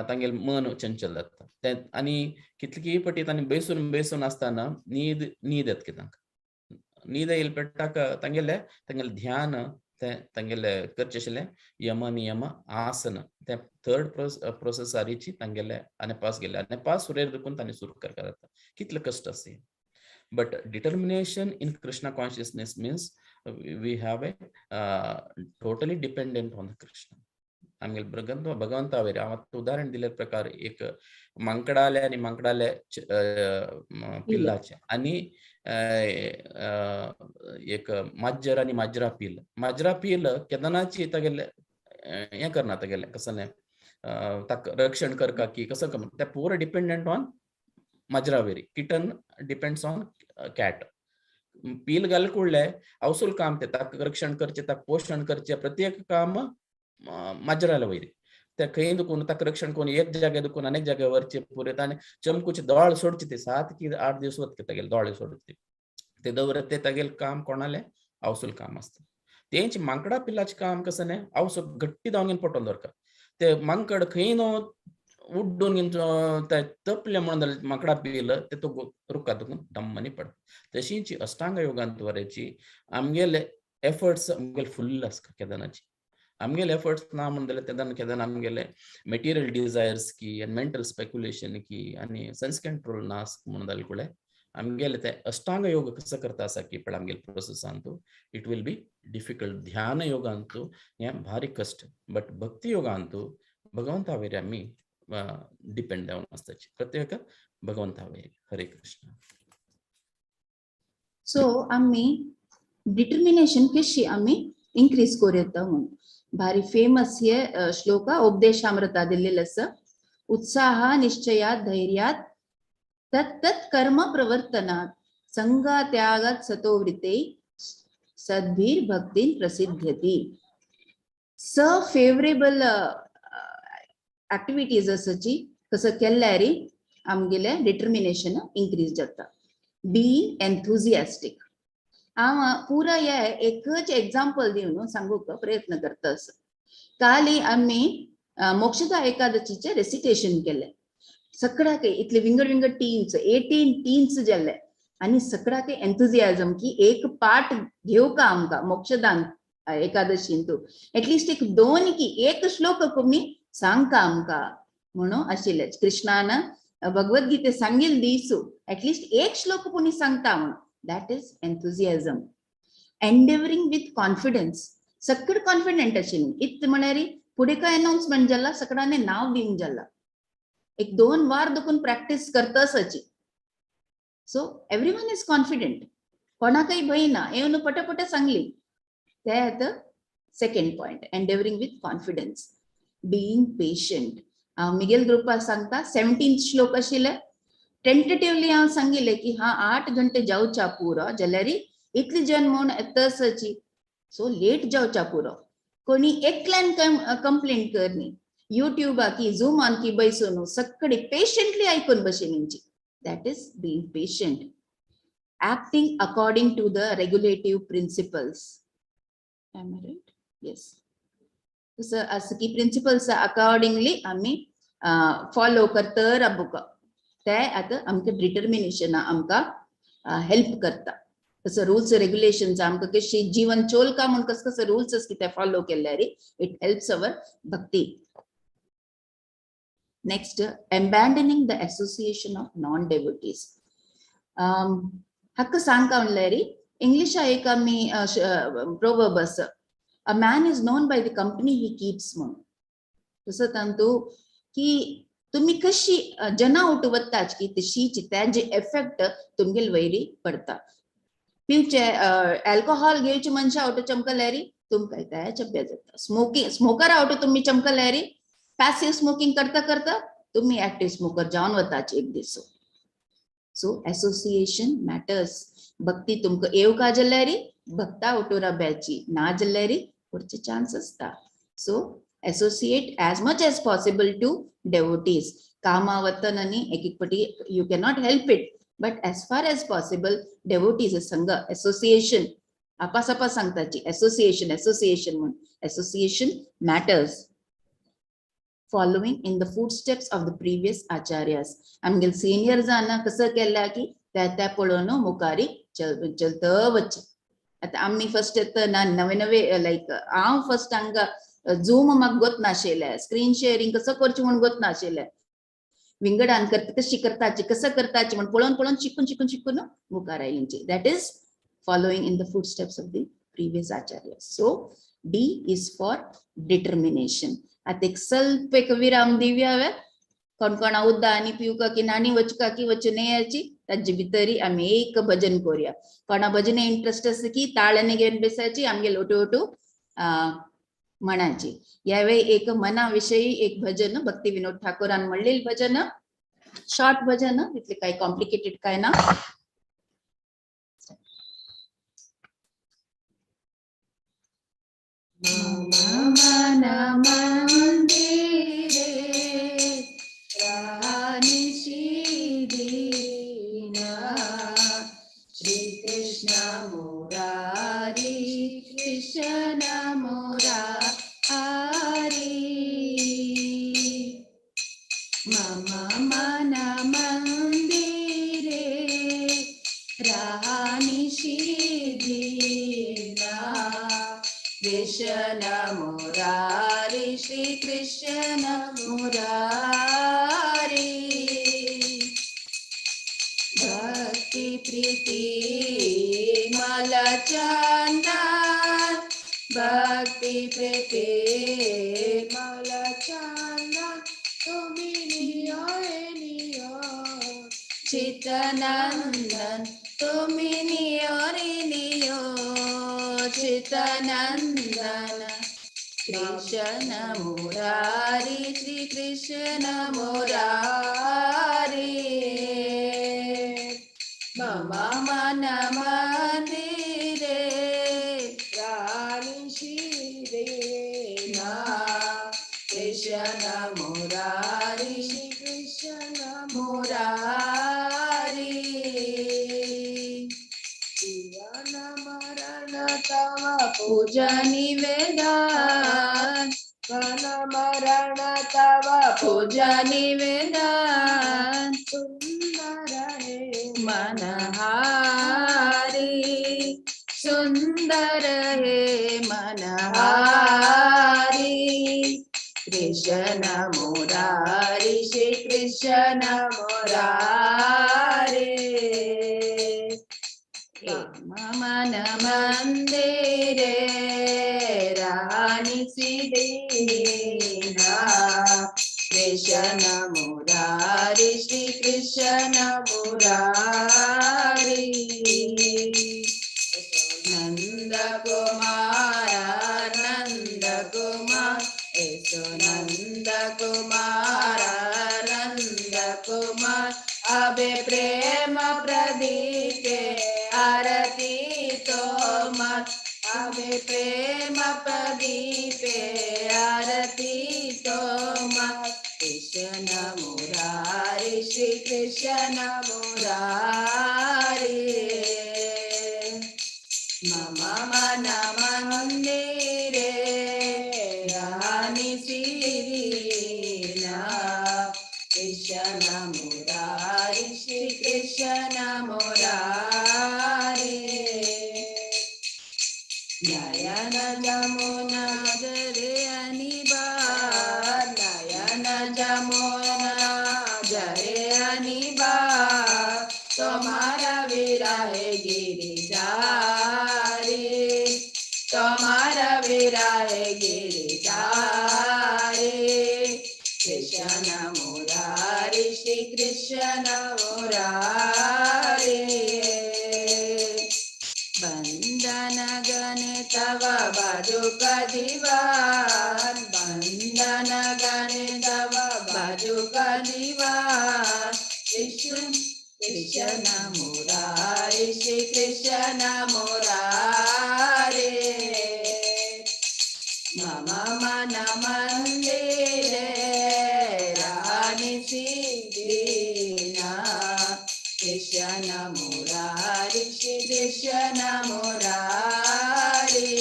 तांगेले मन चंचल जाता तें. आनी कितली पटी तांणी बेसून बेसून आसतना न्हीद न्हीद येता की तांकां न्हीद येयले पेट्टाक तांगेले तांगेले ध्यान तें तांगेले करचें आशिल्लें यम नियम आसन तें थर्ड प्रोसेस आरीची तांगेले आनी पास गेले आनी पास सुरेर दुखून तांणी सुरू करपाक जाता. कितले कश्ट आसा. But determination in Krishna consciousness means we have a totally dependent on the Krishna. आमगेले भगवंता वयर हांव आतां उदाहरण दिले प्रकार एक मांकडाले आनी मांकडाले पिल्लाचे आनी एक माजर आनी माजरा पील. माजरा पील केदनाची तागेले हें करना तागेलें कसलें ताका रक्षण करका की कसो ते पुरो डिपेंडंट ऑन माजरा वयर. Kitten depends on cat. पील घाल कुडले अवसूल काम ते ताका रक्षण करचें, ताका पोशण करचें, प्रत्येक काम माजराले वयर. ते खंय दुखून ताका रक्षण करून एक जाग्यार दुखून अनेक जाग्यार व्हरचें पुरें. आनी चमकूचे दोळे सोडचे ते 7 की 8 दीस वता तागेले दोळे सोडचे ते दवरत ते तागेलें काम कोणालें अवसूल काम आसता. तेंच मांकडा पिल्लाचें काम कसं न्ही आवसो घट्टी जावन घेवन पटोवन दवरता. ते मांकड खंय न्हू उड्डून घेवन ते तपले म्हणून माकडा पील ते तो रुखा दुखून दम्मानी पडटा. तशींच अष्टांग योगांत वरेची आमगेले एफर्ट्स आमगेले फुल्ल आसता केदनाची. आमगेले एफर्ट्स ना म्हणून जाल्यार तेदन केदन आमगेले मटेरियल डिजायर्स की आनी मेंटल स्पेक्युलेशन की आनी सेन्स कंट्रोल ना म्हणून जाल्यार कुळे आमगेले ते अष्टांग योग कसो करता आसा की पळय आमगेले प्रोसेसांतू it will be difficult. ध्यान योगांतू हें भारी कश्ट. बट भक्ती योगांतू भगवंता वयर आमी डिपेंड जावन आसताची प्रत्येक भगवंता वयर. हरे कृष्ण. सो आमी डिटर्मिनेशन कशी आमी इन्क्रीज करूं येता म्हणून भारी फेमस हे श्लोक उपदेशामृता दिल्लेलं आसा. उत्साह निश्चयात धैर्यात तत् तत् कर्म प्रवर्तनात् संगा त्यागात सतोवृते सद्भिर भक्तीन प्रसिद्ध्यती. स फेवरेबल ऍक्टिव्हिटीज आसाची कसं केल्यार आमगेले डिटर्मिनेशन इन्क्रीज जाता. बीइंग एन्थुजियास्टीक. हांव पुरा हे एकच एग्जाम्पल दिवन सांगूंक प्रयत्न करता आसा. काली आमी मोक्षदा एकादशीचे रेसिटेशन केले. सगळ्याक इतले विंगड विंगड टीम्स, 18 टीम्स जाल्ले आनी सगळ्याक एन्थुजियाजम की एक पार्ट घेवका आमकां मोक्षदान एकादशीन तूं एटलिस्ट एक दोन की एक श्लोक कोणी सांगका आमकां म्हणून आशिल्ले. कृष्णान भगवद्गीते सांगील दिसू एटलिस्ट एक श्लोक कोणी सांगता म्हणून. That is enthusiasm. Endeavouring with confidence. सगळे कॉन्फिडंट आशिल्ली. इत म्हळ्यार फुडें काय अनाउन्समेंट जाला सगळ्यांनी नाव दिवन जाला. एक दोन वार देखून practice करतासाची. So everyone is confident. कोणाकय भंय ना, येवन पटापट सांगली. ते आतां second point, endeavouring with confidence. Being patient. हांव मिगेल ग्रुपाक सांगता 17 श्लोक आशिल्ले. टेंटेटिवली हांव सांगिल्लें की हा 8 घंटे जावच्या पुरो जाल्यार इतली जन म्हूण येतसाची, सो लेट जावच्या पुरो. कोणी एकल्यान कंप्लेंट करनी युट्यूबा की झूमान की बैसून सगळे पेशंटली आयकून बशिल्ली. That is being patient. Acting according to the regulative principles. Am I right? Yes. तसं असं की प्रिन्सिपल्स अकॉर्डिंगली आमी फॉलो करतर आबुका ते आतां आमकां डिटर्मिनेशन आमकां हेल्प करता. तसं रूल्स रेग्युलेशन्स आमकां कशी जीवन चोलका म्हूण कसं कसं रूल्स की ते फॉलो केल्यार it helps our bhakti. Next, abandoning the association of non devotees. हाका सांगका म्हणल्यार इंग्लिशा एक आमी प्रोवर्ब आसा, a man is known by the company he keeps म्हणून. तसं तांतू की तुम्ही कशी जना उठ वताच की तशीच तेजे एफेक्ट तुमगेल वयरी पडता. पिवचे अल्कोहोल घेवचे मनशां आवट चमकल्यारी तुमकां त्या चब्या जाता. स्मोकिंग स्मोकर आवट तुम्ही चमकल्यारी पॅसिव्ह स्मोकिंग करता करता तुम्ही ऍक्टिव्ह स्मोकर जावन वताचे एक दीस. So association matters. भक्ती तुमकां येवका जाल्यारी भक्ता ओटो रब्याची ना जाल्यारी पुढचे चान्स आसता. So associate as much as possible to devotees. कामा वतन आनी एक एक पटी you cannot help it, but as far as possible devotees संघ असोसिएशन आपास आपास सांगताची असोसिएशन असोसिएशन म्हणून association matters. Following in the footsteps of the previous acharyas. आमगेले सिनियर्सान कसं केल्या की त्या त्या पळोवन मुखारी चल चलत वच. आतां आमी फर्स्ट येतना नवे नवे लायक हांव फर्स्ट हांगा झूम म्हाका गोत नाशिल्लें, स्क्रीन शेअरिंग कसं करचें म्हूण गोत नाशिल्लें. विंगडान करता कशी करताची कसं करताची म्हूण पळोवन पळोवन शिकून शिकून शिकून मुखार आयली. That is following in the footsteps of the previous acharya. So D is for determination. आतां एक स्वल्प एक विराम दिवया. हांवें कोण कोणा उद्दा आनी पिवका की नाणी वचका की वचून याची ताजे भितरी आमी एक भजन करूया. कोणा भजने इंट्रस्ट आसा की ताळ्याने घेवन बेसाची आमगे लोटू ओटू म्हणाची. यावेळी एक मना विषयी एक भजन भक्ती विनोद ठाकूरान म्हणलेलं भजन, शॉर्ट भजन, तितले काही कॉम्प्लिकेटेड काय ना. मम मन मंदिरे रानिशीदीना श्री कृष्ण मुरारी कृष्ण मुरारी. मम मन मंदिरे रानिशीदीना कृष्ण मुरारी श्री कृष्ण मुरारी. भक्ति प्रीति मला चंदन भक्ति प्रीति मला चंदन तुम्ही नियो नियो चितनंदन तुम्ही नियो रे नियो चितनंदन. कृष्ण मुरारी श्री कृष्ण मुरारी मम मन मंदिरे राणी श्री कृष्ण मुरारी श्री कृष्ण मुरारी जीवन मरण तव पूजा निवेदन मन मरण तव पूजा निवेदन सुंदर हे मनहारी सुंदर हे मनहारी कृष्ण मुरारी श्री कृष्ण मुरारी मन मंदिरे रानी सिद्धीना कृष्ण मुरारी श्री कृष्ण मुरारी नंद कुमार नंद कुमार ऐसो नंद कुमार नंद कुमार अबे प्रेम प्रदीपे आरती तोमर अबे प्रेम प्रदीपे आरती तोमर कृष्ण मुरारी श्री कृष्ण मुरारी मम मन मंदिरे रानी श्रीना कृष्ण मुरारी श्री कृष्ण मुरारी नयन जमुना जरे अनिवार नयन जमुना जरे अनिवार तुम्हारा विरह गिरिधारी तुम्हारा विरह गिरिधारी कृष्ण मुरारी श्री कृष्ण मुरारी बंदन गण तव बाजुक दीवान बंदन गण तव बाजुक दीवान कृष्ण कृष्ण मुरारी श्री कृष्ण मुरारी मम मन मंदिरे रानी सिद्धीना कृष्ण मुरारी श्री कृष्ण मुरारी.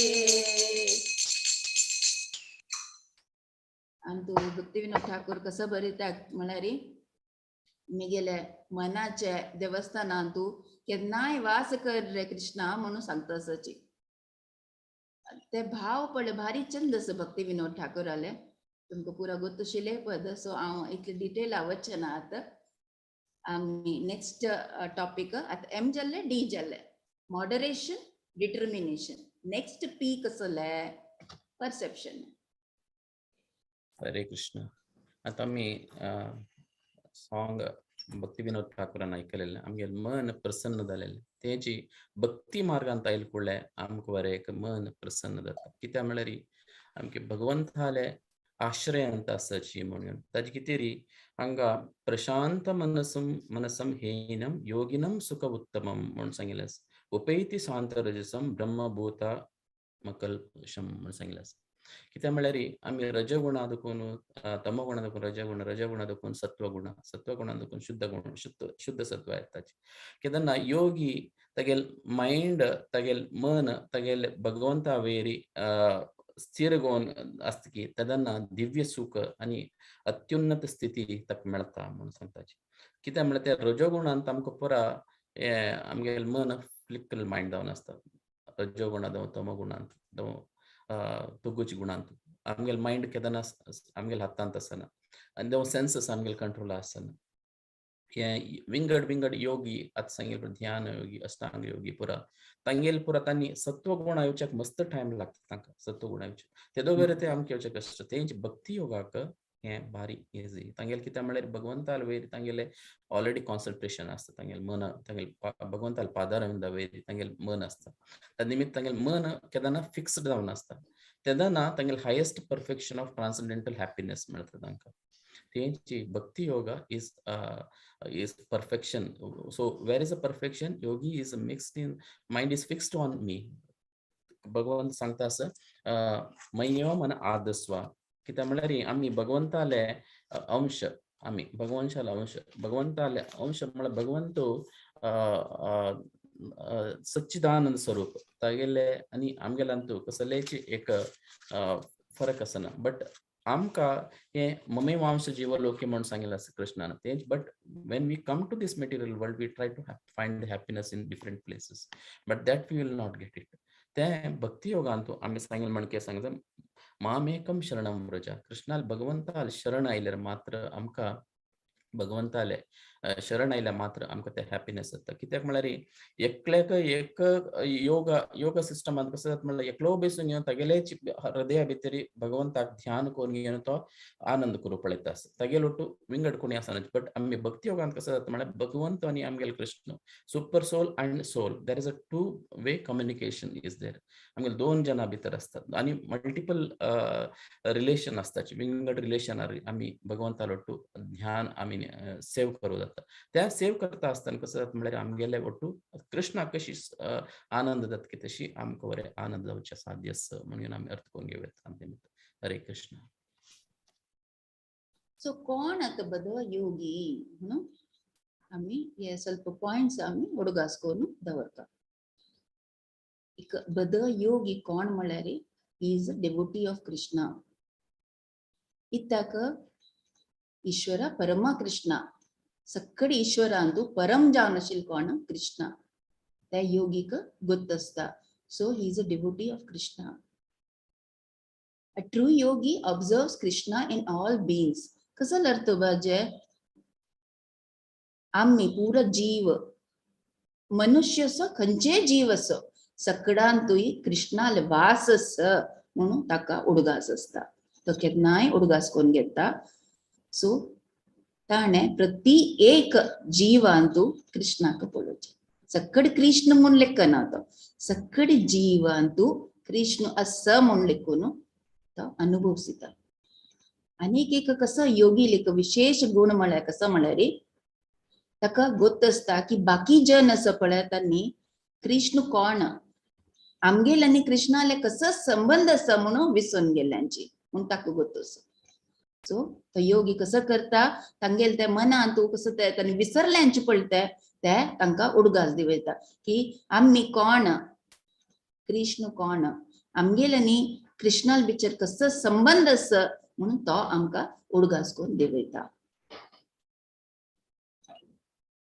आनी तूं भक्ती विनोद ठाकूर कसो बरयता म्हळ्यार मिगेले मनाचे देवस्थानान तूं केन्नाय वास कर रे कृष्णा म्हणून सांगता आसाची. ते भाव पळय भारी चंद आसा भक्ती विनोद ठाकूराले. तुमकां पुरा गोत आशिल्लें पद, सो हांव इतले डिटेल वचना ना आतां. आमी नेक्स्ट टॉपीक आतां एम जाल्लें डी जाल्लें मॉडरेशन डिटर्मिनेशन. नेक्स्ट पी कसलें परसेप्शन. हरे कृष्ण. आता आमी सॉंग भक्ती विनोद ठाकूरान आयकलेलें आमगेलें मन प्रसन्न जालेलें. तेजी भक्ती मार्गांत आयल कुडले आमकां बरें एक मन प्रसन्न जाता. कित्याक म्हळ्यार आमगे भगवंताले आश्रयांत आसाची म्हणून ताजे कितें हांगा प्रशांत मनसम मनसम हेनम योगिनम सुख उत्तमम म्हणून सांगिल्लें आसा. उपैती शांत रजसम ब्रह्मभूता मकल्पशम म्हणून सांगिल्लें आसा. कित्याक म्हळ्यार आमी रजगुणा देखून तमगुणा देखून रजगुण, रजगुणा देखून सत्वगुण, सत्वगुणा देखून शुद्ध गुण, शुद्ध शुद्ध सत्व येताची. केन्ना योगी तागेल मायंड तागेल मन तागेल भगवंता वेरी स्थिर गोवन आसता की तेन्ना दिव्य सुख आनी अत्युन्नत स्थिती ताका मेळटा म्हणून सांगताची. कित्याक म्हळ्यार त्या रजोगुणांत आमकां पुरा आमगेलें मन फ्लिकल मायंड जावन आसता. रजोगुणा जावं तमगुणांत जावं तुगूच गुणांत आमगेलें मायंड केन्ना आमगेल्या हातांत आसना आनी देव सेन्सस आमगेले कंट्रोल आसना. हे विंगड विंगड योगी आतां सांगिल्लें ध्यान योगी अष्टांग योगी पुरा तांगेले पुरा तांणी सत्वगुणा येवच्याक मस्त टायम लागता तांकां सत्वगुणा येवचे. तेदो वेर ते आमकां येवचे कश्ट. तेंची भक्ती योगाक हें भारी इजी. तांगेलें कितें म्हळ्यार भगवंताल वयर तांगेलें ऑलरेडी कॉन्सन्ट्रेशन आसता. तांगेलें मन तांगेलें भगवंताल पादारविंदा वयर तांगेलें मन आसता. त्या निमित्त तांगेलें मन केन्ना फिक्स्ड जावन आसता. तेन्ना तांगेलें highest perfection of transcendental happiness मेळटा तांकां. तेंची भक्ती yoga is perfection. So where is a perfection? Yogi is mixed in mind is fixed on me. Bhagwant सांगता आसा, मय्येव मन आदस्व. कित्याक म्हळ्यार आमी भगवंताले अंश, आमी भगवंशाले अंश, भगवंताले अंश म्हळ्यार भगवंत सच्चिदानंद स्वरूप तागेले आनी आमगेल्यांतू कसलेच एक फरक आसना. बट आमकां हें ममेवांश जीवलोके म्हणून सांगिल्लें आसा कृष्णान तें. But when we come to this material world, we try to find happiness in different places, but that we will not get it. तें भक्ती योगांतू आमी सांगिल्लें म्हण कितें सांगता, मामेकम शरणम व्रज. कृष्णाल भगवंताल शरण आयल्यार मात्र आमकां, भगवंताले शरण आयल्यार मात्र आमकां तें हॅपिनेस जाता. कित्याक म्हळ्यार एकल्याक एक योग योग सिस्टमांत कसो जाता म्हळ्यार एकलो बेसून घेवन तागेले हृदया भितर भगवंताक ध्यान करून घेवन तो आनंद करूंक पळयता आसता. तागेलो टू विंगड कोणी आसना. बट आमी भक्ती योगांत कसो जाता म्हळ्यार भगवंत आनी आमगेलो Krishna, super soul and soul, there is a two way communication is there. आमगेले दोन जनां भितर आसतात आनी मल्टिपल रिलेशन आसता, विंगड रिलेशन. आमी भगवंतालो टू ध्यान आमी सेव करूं जाता. त्या सेव करता आसतना कसो जाता म्हळ्यार आमगेले ಒಟ್ಟು कृष्णाक कशी आनंद जाता की तशी आमकां बरें आनंद जावचें साध्य आसा म्हणून आमी अर्थ करून घेवया. हरे कृष्ण. सो कोण आतां बद योगी म्हणून आमी हे ಸ್ವಲ್ಪ पॉयंट्स आमी उडगास करून दवरता. एक बद योगी कोण म्हळ्यार is a devotee of Krishna. इत्याक ईश्वरा परम कृष्ण, सगळे ईश्वरांतू परम जावन आशिल्लो कोण? कृष्ण. त्या योगीक गोत्त आसता. So he is a devotee of Krishna. A true yogi observes Krishna in all beings. कसो अर्थ बाजे? आम्ही पुरा जीव मनुष्य असो, खंयचे जीव असो, सगळ्यांतूय कृष्णाले वास आस म्हणून ताका उडगास आसता. तो केन्नाय उडगास करून घेता. सो ताणें प्रति एक जीवांतू कृष्णाक पळोवचें. सगळे कृष्ण म्हूण लेखना तो, सगळे जीवांतू कृष्ण आसा म्हूण लेखून तो अनुभवसिता. आनीक एक कसो योगी लेख विशेष गुण म्हळ्यार कसो म्हळ्यार ताका गोत्त आसता की बाकी जन आसा पळय, तांणी कृष्ण कोण, आमगेल आनी कृष्णाले कसो संबंध आसा म्हणून विसरून गेल्यांची म्हूण ताका गोत्त आसा. सो तो योगी कसो करता, तांगेल ते मनांत कसो ते तांणी विसरल्यांचे पळय ते तांकां उडगास दिवयता की आमी कोण, कृष्ण कोण, आमगेल आनी कृष्णाल भितर कसो संबंध आसा म्हणून तो आमकां उडगास करून दिवयता.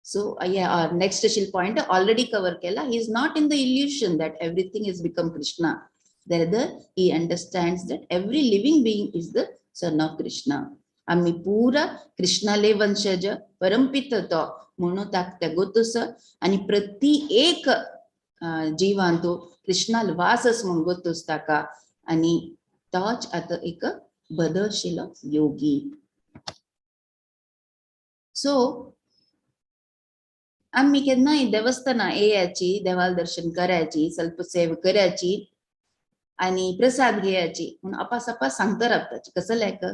So yeah, our next point already cover केला. He is not in the illusion that everything is become Krishna. Rather, he understands that every living being is the son of Krishna. आम्ही पुरा कृष्णाले वंशज, परमपित तो म्हणून ताक गोतस आणि प्रति एक जीवांतो कृष्णाल वासस म्हणून गोतस ताका आणि तोच आता एक बदशील योगी. सो आम्ही केन्नाय देवस्थाना येयाची, देवाल दर्शन करायची, ಸ್ವಲ್ಪ सेवा करायची आणि प्रसाद घेयाची म्हणून अपास अपास सांगता रावताची. कसं लायक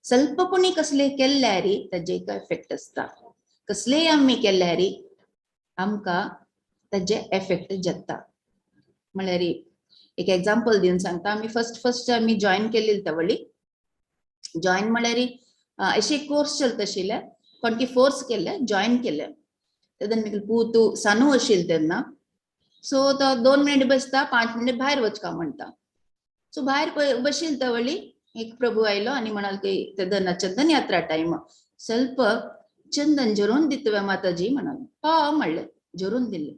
ಸ್ವಲ್ಪ कोणी कसले केल्ल्यारी ताजे एक एफेक्ट आसता. कसलेय आमी केल्ल्यारी आमकां ताजे एफेक्ट जाता. म्हळ्यार एक एग्जाम्पल दिवन सांगता. आमी फर्स्ट फर्स्ट आमी जॉयन केलेली तवळी जॉयन म्हळ्यार अशे कोर्स चलता आशिल्ले, कोणकी फोर्स केल्ले जॉयन केले. तेन्ना मागीर पूत सानू आशिल्ले तेन्ना. सो तो 2 मिनिट बसता, 5 मिनिट भायर वचका म्हणटा. सो भायर बशिल्ले तवळी एक प्रभू आयलो आनी म्हणाल की तेन्ना चंदन यात्रा टायम, ಸ್ವಲ್ಪ चंदन झरोवन दितवे माताजी म्हणाल. हा म्हणलें, झरोवन दिले.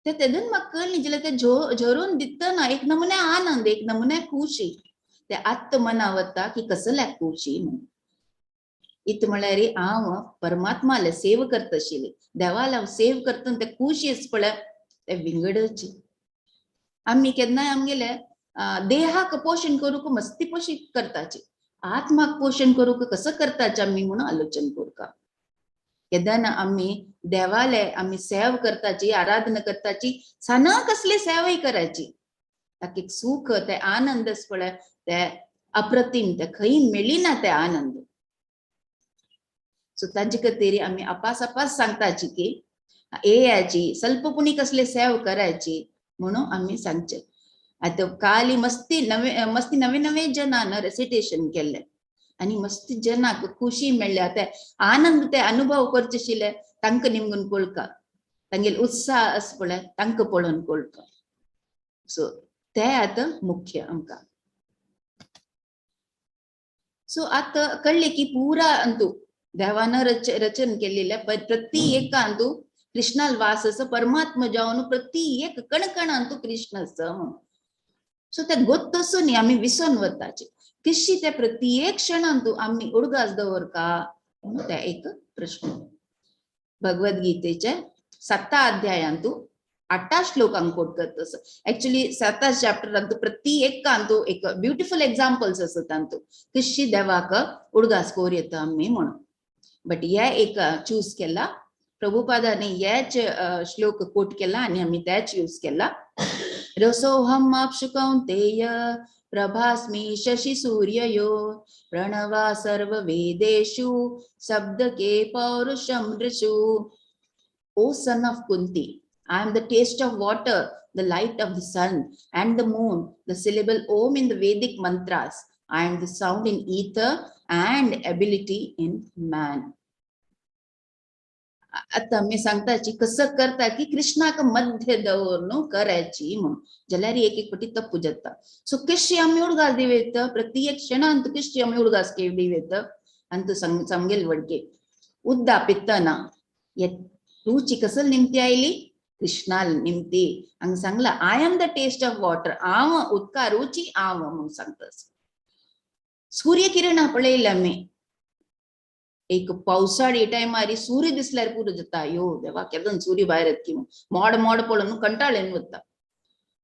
ते तेदन म्हाका कळ्ळें जाल्यार ते झरोवन दितना एक नमुने आनंद, एक नमुने खुशी ते आत्त मना वता की कसल्या खुशी म्हणून. इत म्हळ्यार हांव परमात्माले सेव करता आशिल्ली, देवाला हांव सेव करता ते खुशी आसा पळय ते विंगडची. आमी केन्नाय आमगेले देहाक पोशण करूंक मस्ती पोशी करताची, आत्माक पोशण करूंक कसो करताचे आमी म्हणून आलोचन करूंक. केन्ना आमी देवाले आमी सेव करताची, आराधना करताची, साना कसली सेवय करायची, ताका एक सुख, ते आनंद आसा पळय ते अप्रतिम, ते खंय मेळिना ते आनंद. सो ताजे खातीर आमी अपास अपास सांगताची की येयाची स्वल्प पुणी कसले सेव करायची म्हणून आमी सांगचे. आतां काली मस्ती नवे मस्ती नवे नवे जनान रेसिटेशन केल्ले आनी मस्ती जनाक खुशी मेळ्ळ्या, ते आनंद ते अनुभव करचे आशिल्ले तांकां निमगून पळका, तांगेले उत्साह आसा पळय तांकां पळोवन कळका. सो ते आतां मुख्य आमकां. सो आतां कळ्ळें की पुरा अंतू देवान रचन केलेले प्रति एकांतू कृष्णाल वास आसा, परमात्मा जावन प्रति एक कणकणांतू कृष्ण आसा म्हणून. सो ते गोत्त न्ही आमी विसोन वताचे कशी ते प्रत्येक क्षणांतू आमी उडगास दवरका म्हणून ते एक प्रश्न. भगवद्गीतेचे 7 अध्यायांतू 8 श्लोकांक कोट करता. एक्चुअली 7 चॅप्टरांतू प्रत्येकांतू एक ब्युटिफुल एग्जाम्पल्स आसा तांतू कशी देवाक उडगास कोर येता आमी म्हणून. बट हे एक चूज केला प्रभुपादाने, हेच श्लोक कोट केला आनी आमी तेच यूज केला. रसोऽहम् अप्सु कौन्तेय प्रभास्मि शशि सूर्ययो प्रणवा सर्ववेदेषु शब्दके पौरुषं नृषु. O son of Kunti, I am the taste of water, the light of the sun and the moon, the syllable Om in the Vedic mantras. I am the sound in ether and ability in man. आता मी सांगताची कसं करता की कृष्णाक मध्य दवरून करायची म्हणून, जाल्यार एक एक पटी तप्पू जाता. सो कशी आमी उडगास दिवेत प्रत्येक क्षणांत, कशी आमी उडगास दिवेत अंत समगेल वडके उद्दा पित्तना रुची कसल निमती आयली कृष्णाल निमती. हांगा सांगला I am the taste of water, हांव उदका रुची हांव म्हणून सांगता. सूर्य किरण पळयले आमी एक पावसाळी टायमार सूर्य दिसल्यार पुरो जाता, यो देवा केदन सूर्य भायर येत की मोड मोड पळोवन कंटाळेन वता.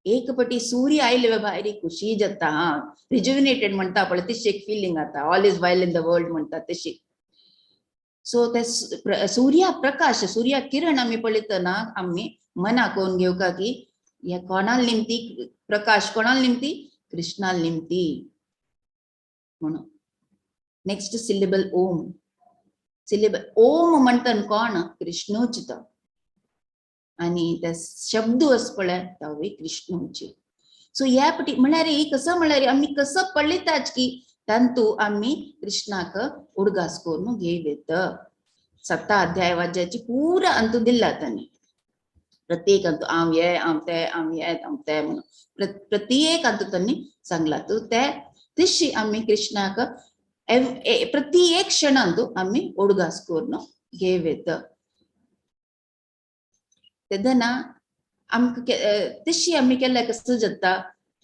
एक पटी सूर्य आयले भायर खुशी जाता, हा रिज्युविनेटेड म्हणटा पळय तशी एक फिलिंग आता, all is well in the world म्हणटा तशी. सो ते सूर्या प्रकाश सूर्या किरण आमी पळयतना आमी मना कोण घेवका की हे कोणाल निमती प्रकाश, कोणाल निमती कृष्णाल निमती म्हणून. Next syllable Om, syllable Om म्हणटन कोण कृष्णूच तो, आनी ते शब्द आसा पळय तोवूय कृष्णूची. सो ह्या पटी म्हळ्यार कसं म्हळ्यार आमी कसं पळयताच की तांतू आमी कृष्णाक उडगास करून घेयत. 7 अध्याय वाज्याची पुरा अंतू दिला तांणी प्रत्येक अंतू हांव हे हांव ते हांव हे हांव ते म्हणून प्रत्येक अंतू तांणी सांगला. तो ते तशी आमी कृष्णाक प्रत्येक क्षणांतू आमी उडगास करून घेयत. तेन्ना आमकां तशी आमी केल्यार कसं जाता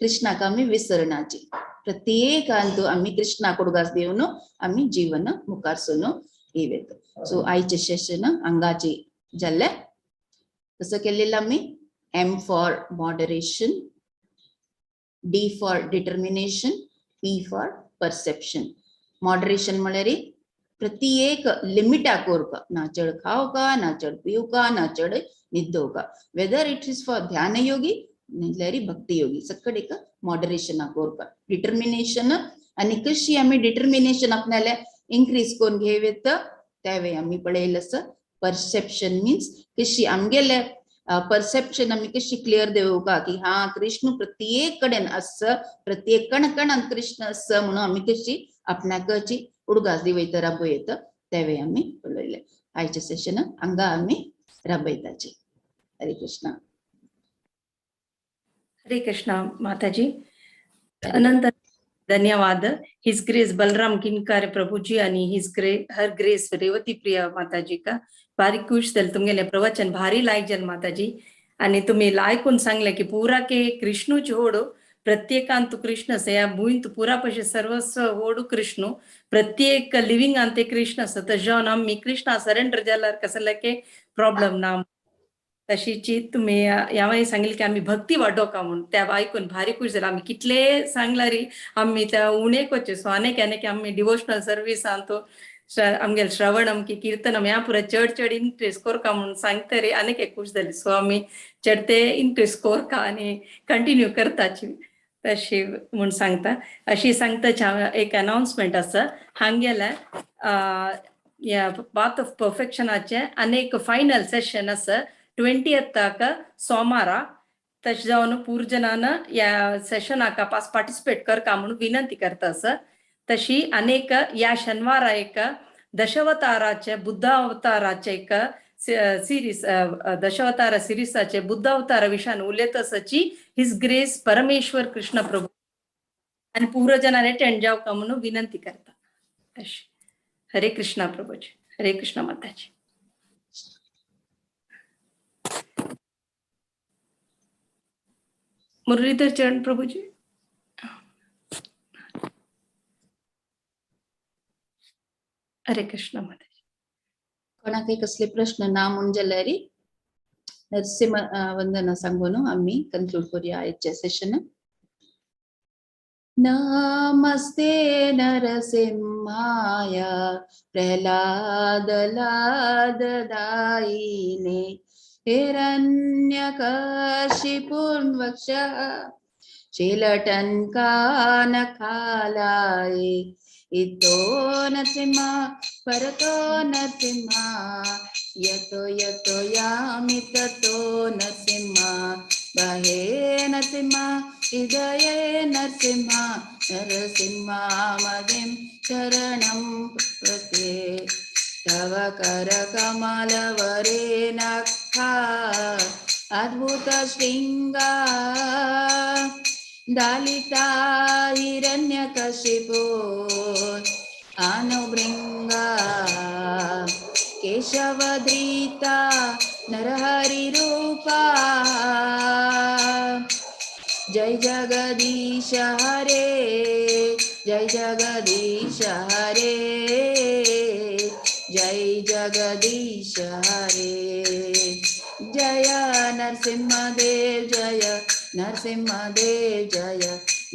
कृष्णाक आमी विसरणाची. प्रत्येकांतू आमी कृष्णाक उडगास दिवन आमी जीवन मुखार सरून येत. सो आयचे सेशन हांगाची जाल्ले कसं केलेलं आमी M for moderation, D for determination, P for perception. Moderation म्हळ्यार प्रत्येक लिमिटा कोरका, ना चड खावका ना चड पिवका ना चड निद्दोवका, वेदर it is for ध्यान योगी नाल्यार भक्ती योगी, सकड एक मॉडरेशन कोरका. डिटर्मिनेशन आनी कशी आमी डिटर्मिनेशन आपल्याला इन्क्रीज करून घेयत त्यावेळी आमी पळयलें आसा. परसेप्शन मिन्स कशी आमगेले परसेप्शन आमी कशी क्लियर देवका की हा कृष्ण प्रत्येक कडेन आसा, प्रत्येक कणकणांत कृष्ण आसा म्हणून आमी कशी आपणाकची उडगास दिवयत राबयत त्यावेळी आमी पळयले. आयचे सेशन हांगा आमी राबयताचे. हरे कृष्णा. हरे कृष्णा माताजी, अनंत धन्यवाद. His grace Balram Kinkar Prabhuji आणि his grey हर ग्रेस रेवती प्रिया माताजी का भारी खुश जाले तुमगेले प्रवचन भारी लायक जालें माताजी. आणि तुम्ही ऐकून सांगले की पुरा के कृष्णूच होडू प्रत्येकांत कृष्ण आसा, ह्या भुंयंत पुरा पशे सर्वस्व होडू कृष्णू, प्रत्येक लिव्हिंग ते कृष्ण आसा. तर जावन आमी कृष्णा सरेंडर जाल्यार कसले के प्रॉब्लेम ना. तशीची तुमी ह्या सांगली की आमी भक्ती वाडोवका म्हूण त्या आयकून भारी खूश जालें. आमी कितले सांगलारी आमी त्या उणेक वचचे. सो अनेक अनेक आमी डिवोशनल सर्विसांत आमगेले श्रवणम की कीर्तनम ह्या पुरा चड चड इंट्रेस्ट कोरका म्हूण सांगतरी अनेक एक खूश जाली. सो आमी चड ते इंट्रेस्ट कोरका आनी कंटिन्यू करताची तशी म्हूण सांगता. अशी सांगताची हांव एक अनाउन्समेंट आसा हांगेले ह्या पाथ ऑफ परफेक्शनाचे अनेक फायनल सेशन आसा 20th सोमारा. तशें जावन पुरजनान ह्या सेशनाक पास पार्टिसिपेट करका म्हणून विनंती करता आसा. तशी अनेक ह्या शनिवारा एक दशवताराचे बुद्ध अवताराचे एक सिरीज, दशवतार सिरीजाचे बुद्ध अवतारा विशयान उलयत आसाची his grace परमेश्वर कृष्ण प्रभू आनी पुरजनान अटेंड जावका म्हणून विनंती करता. अशी हरे कृष्णा प्रभूजी, हरे कृष्णा माताजी. मुरलीधर चरण प्रभुजी. हरे कृष्णा माताजी. कोणाकय कसले प्रश्न ना म्हूण जाल्यार नरसिंह वंदना सांगून आमी कन्क्लूड करूया आयचे सेशन. नमस्ते नरसिंहाय प्रह्लाद लाद दायिने हिरण्यकशिपुर्वक्ष शिलटङ्कानखालाय. इतो नरसिंह परतो नरसिंह यतो यतो यामि ततो नरसिंह बहे नरसिंह हृदये नरसिंह नरसिंह मदिं शरणं प्रपद्ये. तव करकमलवरे नखा अद्भुत शृङ्गा दालिता हिरण्यकशिपो अनुभृङ्गा केशवधृता नरहरिरूपा. जय जगदीश हरे जय जगदीश हरे जय जगदीश हरे. जय नरसिंहदेव जय नरसिंहदेव जय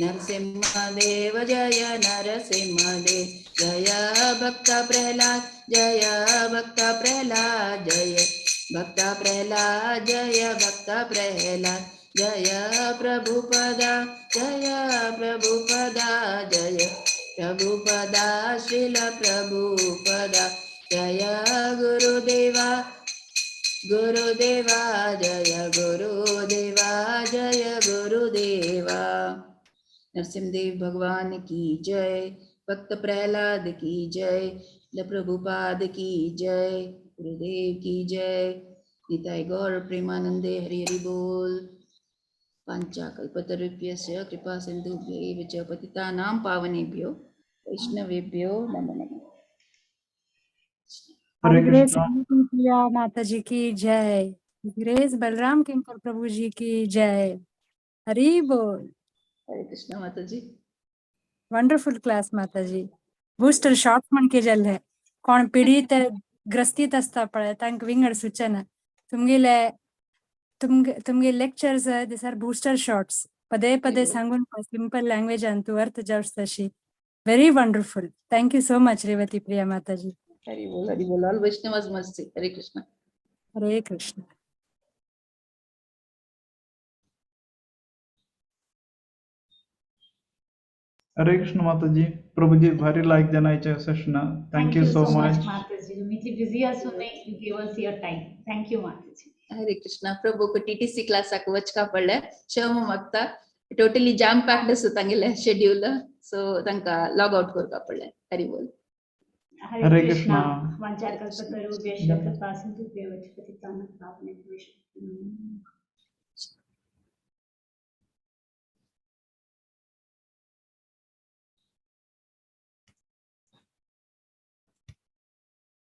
नरसिंहदेव जय नरसिंहदेव जय भक्त प्रहलाद जय भक्त प्रहलाद जय भक्त प्रहलाद जय भक्त प्रहलाद जय प्रभुपदा जय प्रभुपदा जय प्रभुपदा श्रील प्रभुपदा जय गुरुदेवा गुरुदेवा जय गुरुदेवा जय गुरुदेवा. नरसिंहदेव भगवान की जय, भक्त प्रहलाद की जय, ल प्रभुपाद की जय, गुरुदेव की जय. निताय गौर प्रेमानंदे हरि हरि बोल. पांचाकल्पतरुभ्यश्च कृपा सिन्धुभ्य एव च पतितानां पावनेभ्यो वैष्णवेभ्यो नमो नमः. हरे ग्रेस कृष्णा. प्रिया माता जी की जय, ग्रेस बलराम किंकर प्रभु जी की जय. हरि बोल. हरे कृष्णा माता जी. वंडरफुल क्लास माता जी. बूस्टर शॉट म्हणके जाल्ले कोण पिडीत ग्रस्तीत आसता पळय तांकां विंगड सूचना. तुमगेले तुमगे तुमगे lectures this are booster shots. पदे पदे सांगून सिंपल लँग्वेजान तूं अर्थ जावच तशी. Very wonderful. Thank you so much Revati Priya Mataji. Hari बोल हरि बोल. ऑल वैष्णवास मस्ती. हरे कृष्णा. हरे कृष्ण. हरे कृष्ण माताजी. प्रभुजी भारी लायक जनायचे session. Thank you so much. Mataji. तुम्ही इतली बिझी असूनही you gave us your time. Thank you Mataji. Hare Krishna. Prabhu TTC क्लासाक वचका पडले क्षमा मागता. टोटली जाम पॅक्ड आसा तांगेले शेड्यूल, सो तांकां लॉग आउट करपा पडलें. हरी बोल. हरे कृष्णा. वाञ्छाकल्पतरुभ्यश्च कृपा सिन्धुभ्यो पतितानां पावनेभ्यो.